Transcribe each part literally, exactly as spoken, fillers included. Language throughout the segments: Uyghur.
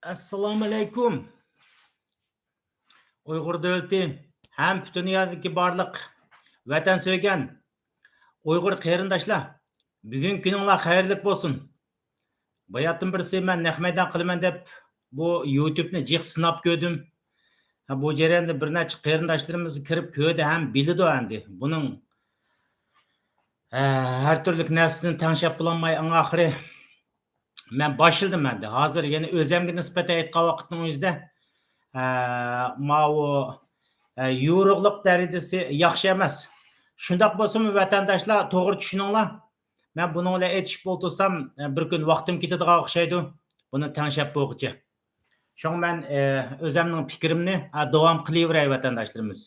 ئەسسالامۇئەلەيكۇم. ئۇيغۇر دۆلىتى ھەم پۈتۈن دۇنيادىكى بارلىق ۋەتەن سۆيگەن ئۇيغۇر قېرىنداشلار، بۈگۈنكى كۈنۈڭلار خەيرلىك بولسۇن. باياتىن بىرسى مەن نەق مەيدان قىلىمەن دەپ بۇ يۇتۇبنى جىق سىناپ كۆردۈم. ھە، بۇ جەرياندا بىر نەچچە قېرىنداشلىرىمىز كىرىپ كۆردى ھەم بىلىدۇ ئەمدى. بۇنىڭ، ھە، ھەر تۈرلۈك نەرسىنى تەڭشەپ بولالماي ئەڭ ئاخىرى مەن باشلىدىم ئەمدى. ھازىر يەنە ئۆزەمگە نىسبەتەن ئېيتقان ۋاقىتنىڭ ئۆزىدە، ئە، ماۋۇ، ئە، يورۇقلۇق دەرىجىسى ياخشى ئەمەس. شۇنداق بولسىمۇ ۋەتەنداشلار توغرا چۈشىنىڭلار. مەن بۇنىڭ بىلەن ئېيتىشىپ ئولتۇرسام، ئە، بىر كۈن ۋاقتىم كېتىدىغان ئوخشايدۇ. بۇنى تەڭشەپ بولغۇچە. شۇڭا مەن، ئە، ئۆزەمنىڭ پىكرىمنى، ئە، داۋام قىلىۋېرەي ۋەتەنداشلىرىمىز.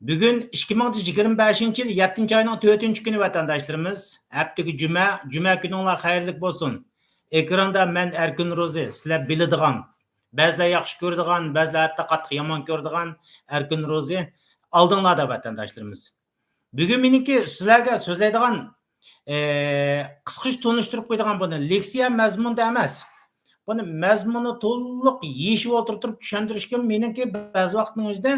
بۈگۈن ئىككى مىڭ يىگىرمە بەشىنچى يىل يەتتىنچى ئاينىڭ تۆتىنچى كۈنى ۋەتەنداشلىرىمىز. ھەپتىكى جۈمە، جۈمە كۈنۈڭلار خەيرلىك بولسۇن. ئېكراندا مەن ئەركىن روزى، سىلەر بىلىدىغان، بەزىلەر ياخشى كۆرىدىغان، بەزىلەر ھەتتا قاتتىق يامان كۆرىدىغان ئەركىن روزى ئالدىڭلاردا ۋەتەنداشلىرىمىز. بۈگۈن مېنىڭكى سىلەرگە سۆزلەيدىغان، ئى، قىسقىچە تونۇشتۇرۇپ قويىدىغان بۇنى لېكسىيە مەزمۇندا ئەمەس. بۇنى مەزمۇنى تولۇق يېشىپ ئولتۇرتۇپ چۈشەندۈرۈشكە مېنىڭكى بەزى ۋاقىتنىڭ ئۆزىدە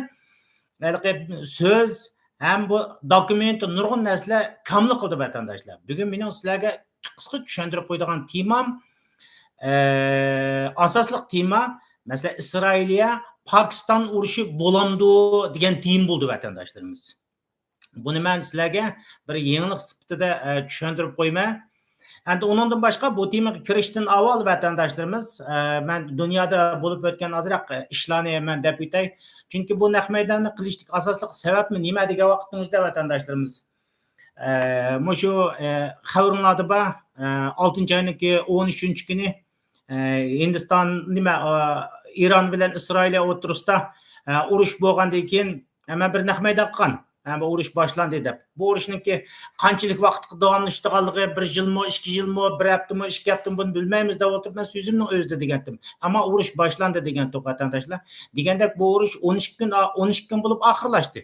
ھېلىقى سۆز ھەم بۇ دوكۇمېنت نۇرغۇن نەرسىلەر كاملا قىلدى ۋەتەنداشلار. بۈگۈن مېنىڭ سىلەرگە قىسقا چۈشەندۈرۈپ قويىدىغان تېمام، ئى، ئاساسلىق تېما، مەسىلەن، ئىسرائىلىيە پاكىستان ئۇرۇشى بولامدۇ دېگەن تېما بولدى ۋەتەنداشلىرىمىز. بۇنى مەن سىلەرگە بىر يېڭىلىق سۈپىتىدە، ئە، چۈشەندۈرۈپ قويىمەن. ئەمدى ئۇنىڭدىن باشقا بۇ تېمىغا كىرىشتىن ئاۋۋال ۋەتەنداشلىرىمىز، ئە، مەن دۇنيادا بولۇپ ئۆتكەن ئازراق، ئە، ئىشلارنى مەن دەپ ئۆتەي. چۈنكى بۇ نەق مەيداننى قىلىشتىكى ئاساسلىق سەۋەبمۇ نېمە دېگەن ۋاقىتنىڭ ئۆزىدە ۋەتەنداشلىرىمىز، ئە، مۇشۇ، ئە، خەۋىرىڭلاردا بار، ئە، ئالتىنچى ئاينىڭكى ئون ئۈچىنچى كۈنى ئە، ھىندىستان، نېمە، ئە، ئىران بىلەن ئىسرائىلىيە ئوتتۇرىسىدا، ئە، ئۇرۇش بولغاندىن كېيىن، ئە، مەن بىر نەق مەيدان قىلغان. ئە، بۇ ئۇرۇش باشلاندى دەپ. بۇ ئۇرۇشنىڭكى قانچىلىك ۋاقىتقا داۋاملىشىدىغانلىقى، بىر يىلمۇ، ئىككى يىلمۇ، بىر ھەپتىمۇ، ئىككى ھەپتىمۇ، بۇنى بىلمەيمىز دەپ ئولتۇرۇپ، مەن سۆزۈمنىڭ ئۆزىدە دېگەنتىم. ئەمما ئۇرۇش باشلاندى دېگەنتۇق، ۋەتەنداشلار. دېگەندەك، بۇ ئۇرۇش ئون ئىككى كۈن، ئون ئىككى كۈن بولۇپ ئاخىرلاشتى.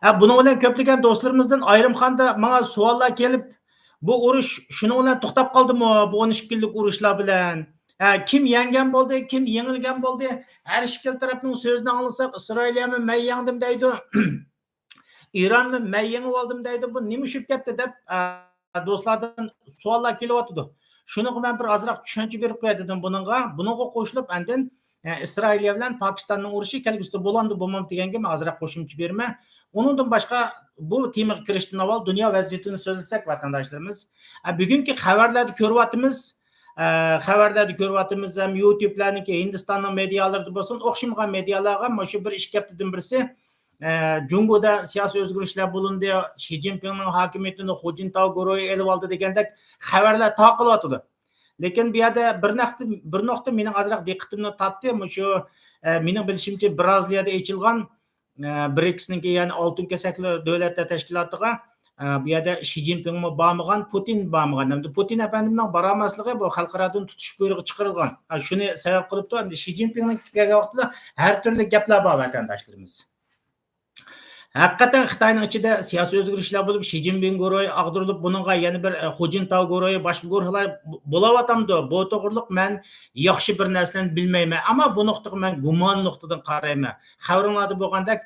ھە، بۇنىڭ بىلەن كۆپلىگەن دوستلىرىمىزدىن ئايرىم خاندا ماڭا سوئاللار كېلىپ، بۇ ئۇرۇش شۇنىڭ بىلەن توختاپ قالدىمۇ، بۇ ئون ئىككى كۈنلۈك ئۇرۇشلار بىلەن؟ ھە، كىم يەڭگەن بولدى، كىم يېڭىلگەن بولدى؟ ھەر ئىككىلا تەرەپنىڭ سۆزىنى ئاڭلىساق، ئىسرائىلىيەمۇ مەن يەڭدىم دەيدۇ، ئىرانمۇ مەن يېڭىۋالدىم دەيدۇ. بۇ نېمە ئۇشۇپ كەتتى دەپ، ئە، دوستلاردىن سوئاللار كېلىۋاتىدۇ. شۇنىڭغا مەن بىر ئازراق چۈشەنچە بېرىپ قوياي دېدىم بۇنىڭغا. بۇنىڭغا قوشۇلۇپ ئاندىن ئە، ئىسرائىلىيە بىلەن پاكىستاننىڭ ئۇرۇشى كەلگۈسىدە بولامدۇ، بولمامدۇ دېگەنگە مەن ئازراق قوشۇمچە بېرىمەن. ئۇنىڭدىن باشقا، بۇ تېمىغا كىرىشتىن ئاۋۋال دۇنيا ۋەزىيىتىنى سۆزلىسەك، ۋەتەنداشلىرىمىز، ئە، بۈگۈنكى خەۋەرلەردە كۆرۈۋاتىمىز، ئە، خەۋەرلەردە كۆرۈۋاتىمىز ھەم يۇتۇبلارنىڭكى، ھىندىستاننىڭ مېدىيالىرىدا بولسۇن، ئوخشىمىغان مېدىيالارغا مۇشۇ بىر ئىككى ھەپتىدىن بىرسى، ئە، جۇڭگودا سىياسىي ئۆزگىرىشلەر بولۇندى، شى جىنپىڭنىڭ ھاكىمىيىتىنى خۇجىنتاۋ گۇرۇھى ئېلىۋالدى دېگەندەك خەۋەرلەر تارقىلىۋاتىدۇ. لېكىن بۇ يەردە بىر نەقتە-، بىر نۇقتا مېنىڭ ئازراق دىققىتىمنى تارتتى. مۇشۇ، ئە، مېنىڭ بىلىشىمچە، برازىلىيەدە ئېچىلغان، ئە، برىكسنىڭكى، يەنى ئالتۇن كېسەكلىك دۆلەتلەر تەشكىلاتىغا، ئە، بۇ يەردە شى جىنپىڭمۇ بارمىغان، پۇتىن بارمىغان. ئەمدى پۇتىن ئەپەندىمنىڭ بارالماسلىقى بۇ خەلقئارادىن تۇتۇش بۇيرۇقى چىقىرىلغان. ھە، شۇنى سەۋەب قىلىپتۇ. ئەمدى شى جىنپىڭنىڭ كەلگەن ۋاقتىدا ھەر تۈرلۈك گەپلەر بار، ۋەتەنداشلىرىمىز. ھەقىقەتەن خىتاينىڭ ئىچىدە سىياسىي ئۆزگىرىشلەر بولۇپ، شى جىنپىڭ گۇرۇھى ئاغدۇرۇلۇپ، بۇنىڭغا يەنە بىر، ئە، خۇجىنتاۋ گۇرۇھى، باشقا گۇرۇھلار ب-، بولاۋاتامدۇ؟ بۇ توغرىلىق مەن ياخشى بىر نەرسىلەرنى بىلمەيمەن. ئەمما بۇ نۇقتىغا مەن گۇمان نۇقتىدىن قارايمەن. خەۋىرىڭلاردا بولغاندەك،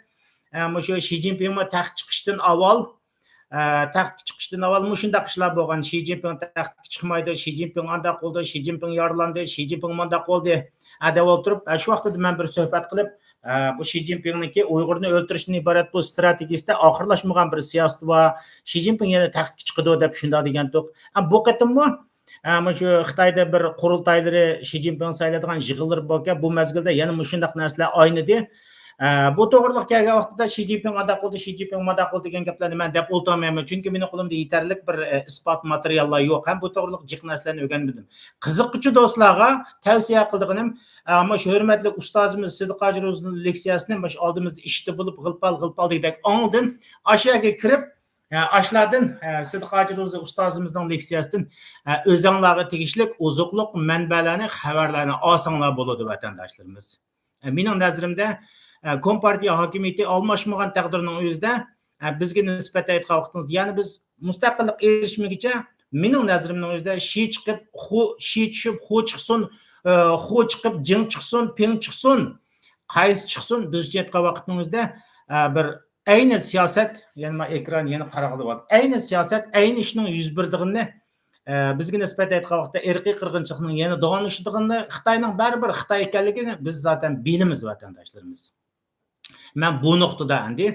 ئە، مۇشۇ شى جىنپىڭمۇ تەختكە چىقىشتىن ئاۋۋال، ئە، تەختكە چىقىشتىن ئاۋۋال مۇشۇنداق ئىشلار بولغان. شى جىنپىڭ تەختكە چىقمايدۇ، شى جىنپىڭ ئانداق قىلدى، شى جىنپىڭ يارىلاندى، شى جىنپىڭ مانداق بولدى، ئە، دەپ ئولتۇرۇپ، ئە، شۇ ۋاقتىدا مەن بىر سۆھبەت قىلىپ، ئە، بۇ شى جىنپىڭنىڭكى ئۇيغۇرنى ئۆلتۈرۈشتىن ئىبارەت بۇ ئىستراتېگىيىسىدە ئاخىرلاشمىغان بىر سىياسىتى بار. شى جىنپىڭ يەنە تەختكە چىقىدۇ دەپ شۇنداق دېگەنتۇق. ئە، بۇ قېتىممۇ، ئە، مۇشۇ خىتايدا بىر قۇرۇلتايلىرى، شى جىنپىڭ سايلايدىغان يىغىنلىرى باركەن، بۇ مەزگىلدە يەنە مۇشۇنداق نەرسىلەر ئاينىدى. ئە، بۇ توغرىلىق كەلگەن ۋاقتىدا شى جىنپىڭ ئانداق قىلدى، شى جىنپىڭ مانداق قىلدى دېگەن گەپلەرنى مەن دەپ ئولتۇرمايمەن. چۈنكى مېنىڭ قولۇمدا يېتەرلىك بىر، ئە، ئىسپات ماتېرىياللار يوق. ھەم بۇ توغرىلىق جىق نەرسىلەرنى ئۆگەنمىدىم. قىزىققۇچى دوستلارغا تەۋسىيە قىلىدىغىنىم، ئە، مۇشۇ ھۆرمەتلىك ئۇستازىمىز سىدىق ھاجى روزىنىڭ لېكسىيەسىنى مۇشۇ ئالدىمىزدا ئىشىكتە بولۇپ غىلپال-غىلپال دېگۈدەك ئاڭلىدىم. ئاشۇ يەرگە كىرىپ، ئە، ئاشۇلاردىن، ئە، سىدىق ھاجى روزى ئۇستازىمىزنىڭ لېكسىيەسىدىن، ئە، ئۆزەڭلارغا تېگىشلىك ئوزۇقلۇق مەنبەلەرنى، خەۋەرلەرنى ئالساڭلار بولىدۇ، ۋەتەنداشلىرىمىز. ئە، مېنىڭ نەزىرىمدە، ئە، كومپارتىيە ھاكىمىيىتى ئالماشمىغان تەقدىرنىڭ ئۆزىدە، ئە، بىزگە نىسبەتەن ئېيتقان ۋاقتىڭىزدا، يەنى بىز مۇستەقىللىق ئېرىشمىگىچە، مېنىڭ نەزىرىمنىڭ ئۆزىدە شى چىقىپ، خۇ، شى چۈشۈپ، خۇ چىقسۇن، ئە، خۇ چىقىپ، جىڭ چىقسۇن، پىڭ چىقسۇن، قايسى چىقسۇن، بىزچە ئېيتقان ۋاقتىمىزدا، ئە، بىر ئەينى سىياسەت، يەنە مانا ئېكران يەنە قاراغلى بولدى. ئەينى سىياسەت، ئەينى ئىشنىڭ يۈز بېرىدىغىنىنى، ئە، بىزگە نىسبەتەن ئېيتقان ۋاقىتتا ئىرقىي قىرغىنچىلىقنىڭ يەنە داۋاملىشىدىغىنىنى، خىتاينىڭ بەرىبىر خىتاي ئىكەنلىكىنى بىز زاتەن بىلىمىز، ۋەتەنداشلىرىمىز. مەن بۇ نۇقتىدا ئەمدى،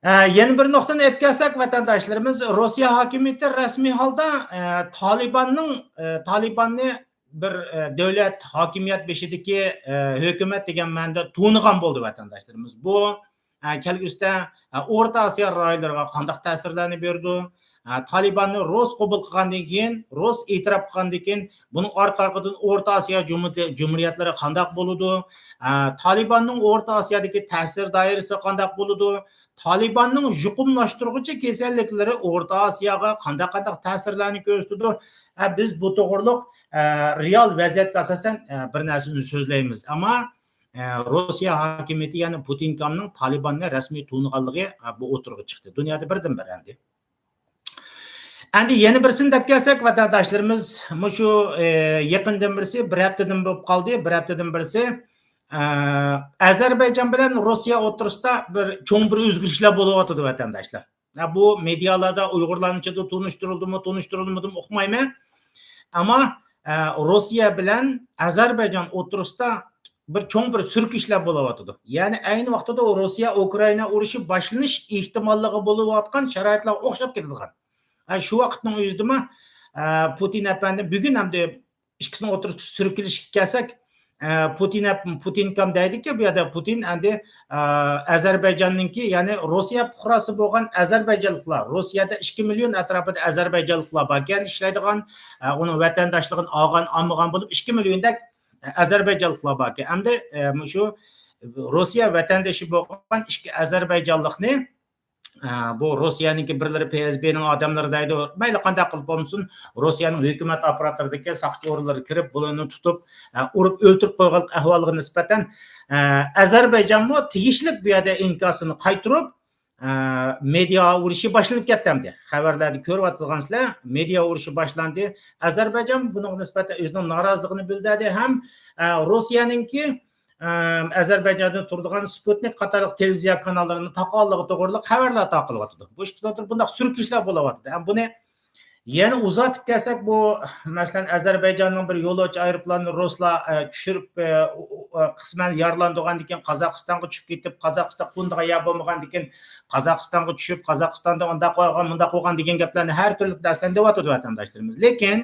ئە، يەنە بىر نۇقتىنى ئېلىپ كەلسەك، ۋەتەنداشلىرىمىز، روسىيە ھاكىمىيىتى رەسمىي ھالدا، ئە، تالىباننىڭ، ئە، تالىباننى بىر، ئە، دۆلەت، ھاكىمىيەت بېشىدىكى، ئە، ھۆكۈمەت دېگەن مەنىدە تونۇغان بولدى، ۋەتەنداشلىرىمىز. بۇ، ئە، كەلگۈسىدە، ئە، ئورتا ئاسىيا رايونلىرىغا قانداق تەسىرلەرنى بېرىدۇ؟ ئە، تالىباننى رۇس قوبۇل قىلغاندىن كېيىن، رۇس ئېتىراپ قىلغاندىن كېيىن، بۇنىڭ ئارقا-ئارقىدىن ئورتا ئاسىيا جۇمھۇرىيەت-، جۇمھۇرىيەتلىرى قانداق بولىدۇ؟ ئە، تالىباننىڭ ئورتا ئاسىيادىكى تەسىر دائىرىسى قانداق بولىدۇ؟ تالىباننىڭ يۇقۇملاشتۇرغۇچى كېسەللىكلىرى ئورتا ئاسىياغا قانداق، قانداق تەسىرلەرنى كۆرسىتىدۇ؟ ئە، بىز بۇ توغرۇلۇق، ئە، رېئال ۋەزىيەتكە ئاساسەن، ئە، بىر نەرسىنى سۆزلەيمىز. ئەمما، ئە، روسىيە ھاكىمىيىتى، يەنى پۇتىن كامنىڭ تالىباننى رەسمىي تونۇغانلىقى، ئە، بۇ ئوتتۇرىغا چىقتى. دۇنيادا بىردىنبىر ئەمدى. ئەمدى يەنە بىرسىنى دەپ كەلسەك، ۋەتەنداشلىرىمىز، مۇشۇ، ئە، يېقىندىن بىرسى، بىر ھەپتىدىن بولۇپ قالدى، بىر ھەپتىدىن بىرسى، ئە، ئەزەربەيجان بىلەن روسىيە ئوتتۇرىسىدا بىر چوڭ بىر ئۆزگىرىشلەر بولۇۋاتىدۇ، ۋەتەنداشلار. ھە، بۇ مېدىيالاردا ئۇيغۇرلارنىڭ ئىچىدە تونۇشتۇرۇلدىمۇ، تونۇشتۇرۇلمىدىمۇ ئۇقمايمەن. ئەمما، ئە، روسىيە بىلەن ئەزەربەيجان ئوتتۇرىسىدا بىر چوڭ بىر سۈركىشلەر بولۇۋاتىدۇ. يەنى ئەينى ۋاقتىدا روسىيە ئۇكرائىنا ئۇرۇشى باشلىنىش ئېھتىماللىقى بولۇۋاتقان شارائىتلارغا ئوخشاپ كېتىدىغان. ھە، شۇ ۋاقىتنىڭ ئۆزىدىمۇ، ئە، پۇتىن ئەپەندى بۈگۈن ئەمدى ئىككىسىنىڭ ئوتتۇرىسىدا سۈركىلىشكە كەلسەك، ئە، پۇتىن ئەپ-، پۇتىن كام دەيدىكى، بۇ يەردە پۇتىن ئەمدى، ئە، ئەزەربەيجاننىڭكى، يەنى روسىيە پۇقراسى بولغان ئەزەربەيجانلىقلار، روسىيەدە ئىككى مىليون ئەتراپىدا ئەزەربەيجانلىقلار باركەن، ئىشلەيدىغان، ئە، ئۇنىڭ ۋەتەنداشلىقىنى ئالغان، ئالمىغان بولۇپ، ئىككى مىليوندەك، ئە، ئەزەربەيجانلىقلار باركەن. ئەمدى، ئە، مۇشۇ روسىيە ۋەتەندىشى بولغان ئىككى ئەزەربەيجانلىقنى، ئە، بۇ روسىيەنىڭكى بىرلىرى پېئېسبېنىڭ ئادەملىرى دەيدۇ. مەيلى قانداق قىلىپ بولمىسۇن، روسىيەنىڭ ھۆكۈمەت ئاپپاراتلىرىدىكى ساقچى ئورۇنلىرى كىرىپ، بۇلارنى تۇتۇپ، ئە، ئۇرۇپ ئۆلتۈرۈپ قويغانلىق ئەھۋالىغا نىسبەتەن، ئە، ئەزەربەيجانمۇ تېگىشلىك بۇ يەردە ئىنكاسىنى قايتۇرۇپ، ئە، مېدىيا ئۇرۇشى باشلىنىپ كەتتى ئەمدى. خەۋەرلەردە كۆرۈۋاتىدىغانسىلەر، مېدىيا ئۇرۇشى باشلاندى. ئەزەربەيجان بۇنىڭغا نىسبەتەن ئۆزىنىڭ نارازىلىقىنى بىلدۈردى ھەم، ئە، روسىيەنىڭكى ئەم، ئەزەربەيجاندا تۇرىدىغان سپۇتنىك قاتارلىق تېلېۋىزىيە كاناللىرىنى تاقاللىقى توغرىلىق خەۋەرلەر تارقىلىۋاتىدۇ. بۇ ئىككى تەرەپتە بۇنداق سۈركىلىشلەر بولۇۋاتىدۇ. ھەم بۇنى يەنە ئۇزارتىپ كەلسەك، بۇ، مەسىلەن، ئەزەربەيجاننىڭ بىر يولۇچى ئايروپىلانىنى رۇسلار، ئە، چۈشۈرۈپ، ئە، ئۇ، ئۇ، ئە، قىسمەن يارىلاندۇرغاندىن كېيىن، قازاقىستانغا چۈشۈپ كېتىپ، قازاقىستان قونىدىغان يەر بولمىغاندىن كېيىن، قازاقىستانغا چۈشۈپ، قازاقىستاندا ئۇنداق قىلغان، مۇنداق قىلغان دېگەن گەپلەرنى ھەر تۈرلۈك نەرسىلەرنى دەۋاتىدۇ ۋەتەنداشلىرىمىز. لېكىن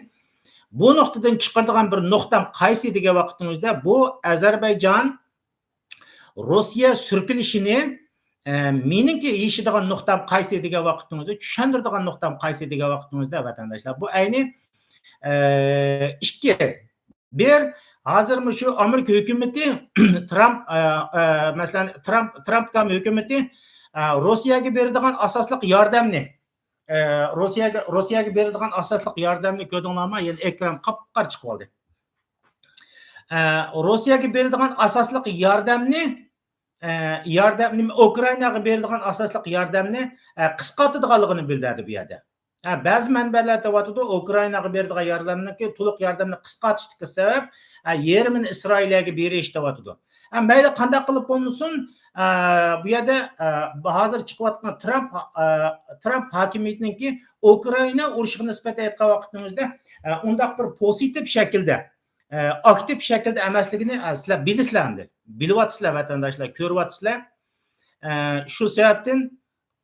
بۇ نۇقتىدىن چىقىرىدىغان بىر نۇقتام قايسى دېگەن ۋاقتىمىزدا، بۇ ئەزەربەيجان روسىيە سۈركىلىشىنى، ئە، مېنىڭكى يېشىدىغان نۇقتام قايسى دېگەن ۋاقتىڭىزدا، چۈشەندۈرىدىغان نۇقتام قايسى دېگەن ۋاقتىڭىزدا، ۋەتەنداشلار، بۇ ئەينى، ئە، ئىككى. بىر، ھازىر مۇشۇ ئامېرىكا ھۆكۈمىتى ترامپ، ئە، ئە، مەسىلەن، ترامپ، ترامپ كام ھۆكۈمىتى، ئە، روسىيەگە بېرىدىغان ئاساسلىق ياردەمنى، ئە، روسىيەگە، روسىيەگە بېرىدىغان ئاساسلىق ياردەمنى كۆردۈڭلارمۇ؟ يەنە ئېكران قاپقارا چىقىۋالدى. ئە، روسىيەگە بېرىدىغان ئاساسلىق ياردەمنى، ئە، ياردەم، نېمە، ئۇكرائىناغا بېرىدىغان ئاساسلىق ياردەمنى، ئە، قىسقارتىدىغانلىقىنى بىلدۈردى بۇ يەردە. ئە، بەزى مەنبەلەر دەۋاتىدۇ، ئۇكرائىناغا بېرىدىغان ياردەمنىڭكى، تولۇق ياردەمنى قىسقارتىشتىكى سەۋەب، ئە، يېرىمىنى ئىسرائىلىيەگە بېرىش دەۋاتىدۇ. ئە، مەيلى قانداق قىلىپ بولمىسۇن، ئە، بۇ يەردە، ئە، ھازىر چىقىۋاتقان ترامپ، ئە، ترامپ ھاكىمىيىتىنىڭكى ئۇكرائىنا ئۇرۇشىغا نىسبەتەن ئېيتقان ۋاقتىمىزدا، ئە، ئۇنداق بىر پوزىتىپ شەكىلدە، ئە، ئاكتىپ شەكىلدە ئەمەسلىكىنى، ئە، سىلەر بىلىسىلەر ئەمدى. بىلىۋاتىسىلەر ۋەتەنداشلار، كۆرۈۋاتىسىلەر. ئە، شۇ سەۋەبتىن،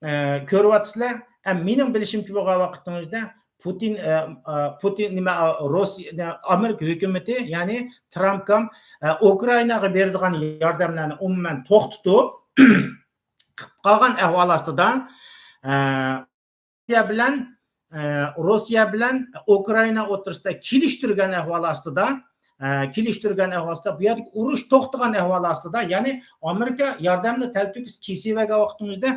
ئە، كۆرۈۋاتىسىلەر. ئە، مېنىڭ بىلىشىمچە بولغان ۋاقتىڭىزدا پۇتىن، ئە، ئە، پۇتىن نېمە، ئە، روسىيە، ئامېرىكا ھۆكۈمىتى، يەنى ترامپ كام، ئە، ئۇكرائىناغا بېرىدىغان ياردەملەرنى ئومۇمەن توختىتىپ، قالغان ئەھۋال ئاستىدا، ئە، روسىيە بىلەن، ئە، روسىيە بىلەن ئۇكرائىنا ئوتتۇرىسىدا كېلىشتۈرگەن ئەھۋال ئاستىدا، ئە، كېلىشتۈرگەن ئەھۋال ئاستىدا، بۇ يەردىكى ئۇرۇش توختىغان ئەھۋال ئاستىدا، يەنى ئامېرىكا ياردەمنى تەلتۆكۈس كېسىۋەرگەن ۋاقتىمىزدا،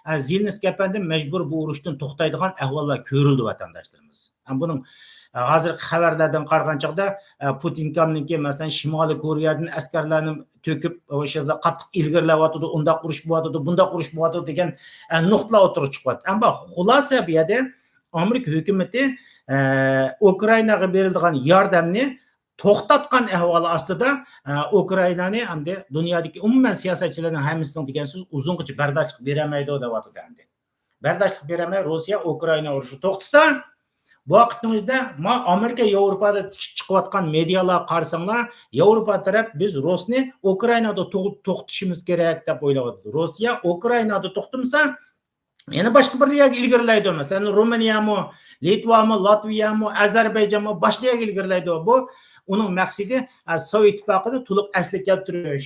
ئە، زېلېنسكىي ئەپەندى مەجبۇر بۇ ئۇرۇشتىن توختايدىغان ئەھۋاللار كۆرۈلدى، ۋەتەنداشلىرىمىز. ھەم بۇنىڭ، ئە، ھازىرقى خەۋەرلەردىن قارىغان چاغدا، ئە، پۇتىن كامنىڭكى، مەسىلەن، شىمالىي كورېيەدىن ئەسكەرلەرنى تۆكۈپ، ئوشۇ يەردە قاتتىق ئىلگىرىلەۋاتىدۇ، ئۇنداق ئۇرۇش بولۇۋاتىدۇ، بۇنداق ئۇرۇش بولۇۋاتىدۇ دېگەن، ئە، نۇقتىلار ئوتتۇرىغا چىقىۋاتىدۇ. ئەمما خۇلاسە بۇ يەردە ئامېرىكا ھۆكۈمىتى، ئە، ئۇكرائىناغا بېرىلىدىغان ياردەمنى توختاتقان ئەھۋالى ئاستىدا، ئە، ئۇكرائىنانى ئەمدى دۇنيادىكى ئومۇمەن سىياسەتچىلەرنىڭ ھەممىسىنىڭ دېگەن سۆزى ئۇزۇنغىچە بەرداشلىق بېرەلمەيدۇ دەۋاتىدۇ ئەمدى. بەرداشلىق بېرەلمەي، روسىيە ئۇكرائىنا ئۇرۇشى توختىسا، بۇ ۋاقىتنىڭ ئۆزىدە ما ئامېرىكا، ياۋروپادا چىقىۋاتقان مېدىيالارغا قارىساڭلار، ياۋروپا تەرەپ بىز روسنى ئۇكرائىنادا تو-، توختىتىشىمىز كېرەك دەپ ئويلاۋاتىدۇ. روسىيە ئۇكرائىنادا توختىمىسا، يەنە باشقا بىر يەرگە ئىلگىرىلەيدۇ. مەسىلەن، رومىنىيەمۇ، لىتۋامۇ، لاتۋىيەمۇ، ئەزەربەيجانمۇ باشقا يەرگە ئىلگىرىلەيدۇ. بۇ ئۇنىڭ مەقسىتى، ئە، سوۋېت ئىتتىپاقىنى تولۇق ئەسلىگە كەلتۈرۈش،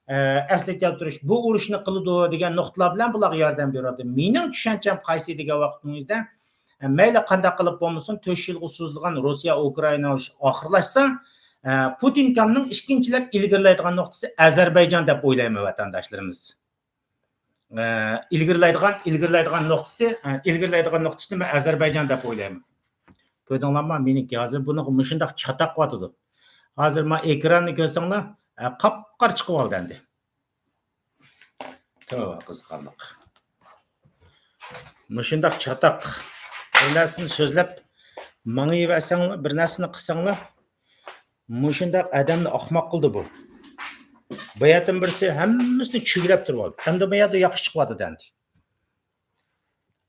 ئە، ئەسلىگە كەلتۈرۈش، بۇ ئۇرۇشنى قىلىدۇ دېگەن نۇقتىلار بىلەن بۇلارغا ياردەم بېرىۋاتىدۇ. مېنىڭ چۈشەنچەم قايسى دېگەن ۋاقىتنىڭ ئۆزىدە، ئە، مەيلى قانداق قىلىپ بولمىسۇن، تۆت يىلغا سوزۇلغان روسىيە ئۇكرائىنا ئۇرۇشى ئاخىرلاشسا، ئە، پۇتىنكامنىڭ ئىككىنچىلەپ ئىلگىرىلەيدىغان نۇقتىسى ئەزەربەيجان دەپ ئويلايمەن، ۋەتەنداشلىرىمىز. ئە، ئىلگىرىلەيدىغان، ئىلگىرىلەيدىغان نۇقتىسى، ئە، ئىلگىرىلەيدىغان نۇقتىسىنى مەن ئەزەربەيجان دەپ ئويلايمەن. كۆردۈڭلارمۇ؟ مېنىڭكى ھازىر بۇنىڭغا مۇشۇنداق چاتاق قىلىۋاتىدۇ. ھازىر ما ئېكراننى كۆرسەڭلار، ئە، قاپقارا چىقىۋالدى ئەمدى. توۋا، قىزىقارلىق. مۇشۇنداق چاتاق بىر نەرسىنى سۆزلەپ ماڭىۋەرسەڭلار، بىر نەرسىنى قىلساڭلار، مۇشۇنداق ئادەمنى ئاخماق قىلدى بۇ. بۇ يەردىن بىرسى ھەممىسىنى چۈگىلەپ تۇرۇۋالدى. ئەمدى بۇ يەردە ياخشى چىقىۋاتىدۇ ئەمدى.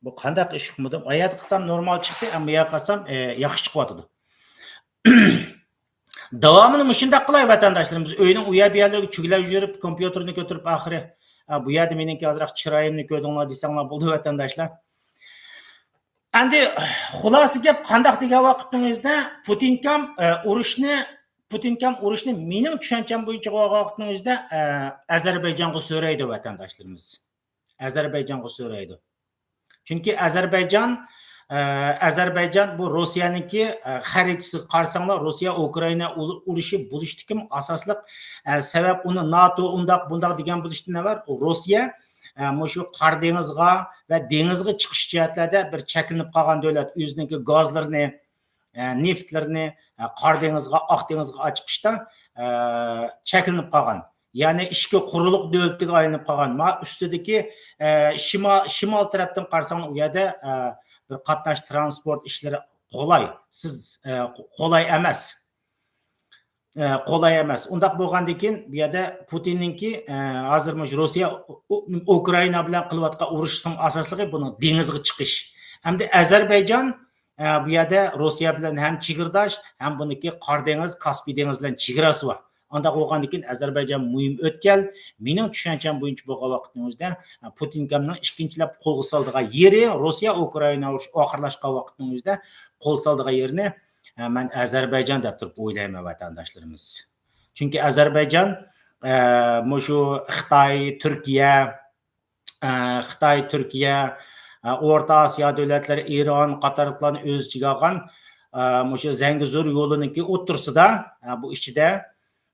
بۇ قانداق ئىش ئۇقمىدىم؟ ئايەت قىلسام نورمال چىقتى، ئەمما يا قىلسام، ئە، ياخشى چىقىۋاتىدۇ. داۋامىنى مۇشۇنداق قىلاي، ۋەتەنداشلىرىمىز ئۆينىڭ ئۇ يەر بۇ يەرلىرىگە چۈگىلەپ يۈرۈپ، كومپيۇتېرنى كۆتۈرۈپ ئاخىرى، ئە، بۇ يەردە مېنىڭكى ئازراق چىرايىمنى كۆردۈڭلار دېسەڭلار بولدى، ۋەتەنداشلار. ئەمدى خۇلاسە گەپ قانداق دېگەن ۋاقىتنىڭ ئۆزىدە پۇتىنكام، ئە، ئۇرۇشنى، پۇتىنكام ئۇرۇشنى مېنىڭ چۈشەنچەم بويىچە قىلغان ۋاقىتنىڭ ئۆزىدە، ئە، ئەزەربەيجانغا سۆرەيدۇ ۋەتەنداشلىرىمىز. ئەزەربەيجانغا سۆرەيدۇ. چۈنكى ئەزەربەيجان، ئە، ئەزەربەيجان بۇ روسىيەنىڭكى، ئە، خەرىتىسىگە قارىساڭلار، روسىيە ئۇكرائىنا ئۇ-، ئۇرۇشى بولۇشتىكى ئاساسلىق، ئە، سەۋەب ئۇنى ناتو ئۇنداق بۇنداق دېگەن بولۇشتىن ئەۋەل، روسىيە، ئە، مۇشۇ قارا دېڭىزغا ۋە دېڭىزغا چىقىش جەھەتلەردە بىر چەكلىنىپ قالغان دۆلەت، ئۆزىنىڭكى گازلىرىنى، ئە، نېفىتلىرىنى، ئە، قارا دېڭىزغا، ئاق دېڭىزغا ئاچىقىشتا، ئە، چەكلىنىپ قالغان. يەنى ئىچكى قۇرۇلۇق دۆلىتىگە ئايلىنىپ قالغان. ما ئۈستىدىكى، ئە، شىمال، شىمال تەرەپتىن قارىساڭ، ئۇ يەردە، ئە، بىر قاتناش ترانسپورت ئىشلىرى قولاي، سىز، ئە، قولاي ئەمەس. ئە، قولاي ئەمەس. ئۇنداق بولغاندىن كېيىن، بۇ يەردە پۇتىننىڭكى، ئە، ھازىر مۇشۇ روسىيە ئۇ-، ئۇ-، ئۇكرائىنا بىلەن قىلىۋاتقان ئۇرۇشنىڭ ئاساسلىقى بۇنىڭ دېڭىزغا چىقىش. ئەمدى ئەزەربەيجان، ئە، بۇ يەردە روسىيە بىلەن ھەم چېگرىداش، ھەم بۇنىڭكى قارا دېڭىز، كاسپىي دېڭىزى بىلەن چېگراسى بار. ئانداق بولغاندىن كېيىن ئەزەربەيجان مۇھىم ئۆتكەل. مېنىڭ چۈشەنچەم بويىچە بولغان ۋاقىتنىڭ ئۆزىدە، ئە، پۇتىنكامنىڭ ئىككىنچىلەپ قولغا سالىدىغان يېرى، روسىيە ئۇكرائىنا ئۇرۇشى ئاخىرلاشقان ۋاقىتنىڭ ئۆزىدە قول سالىدىغان يېرىنى، ئە، مەن ئەزەربەيجان دەپ تۇرۇپ ئويلايمەن، ۋەتەنداشلىرىمىز. چۈنكى ئەزەربەيجان، ئە، مۇشۇ خىتاي، تۈركىيە، ئە، خىتاي، تۈركىيە، ئە، ئورتا ئاسىيا دۆلەتلىرى، ئىران قاتارلىقلارنى ئۆز ئىچىگە ئالغان، ئە، مۇشۇ زەڭگىزور يولىنىڭكى ئوتتۇرىسىدا، ئە، بۇ ئىچىدە،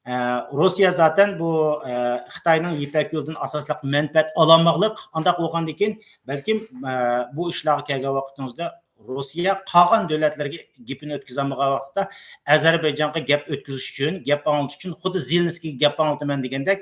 ئە، روسىيە زاتەن بۇ، ئە، خىتاينىڭ يىپەك يولىدىن ئاساسلىق مەنپەئەت ئالالماقلىق. ئانداق بولغاندىن كېيىن، بەلكىم، ئە، بۇ ئىشلارغا كەلگەن ۋاقتىڭىزدا روسىيە قالغان دۆلەتلەرگە گېپىنى ئۆتكۈزەلمىگەن ۋاقتىدا، ئەزەربەيجانغا گەپ ئۆتكۈزۈش ئۈچۈن، گەپ ئاڭلىتىش ئۈچۈن، خۇددى زېلېنسكىيگە گەپ ئاڭلىتىمەن دېگەندەك،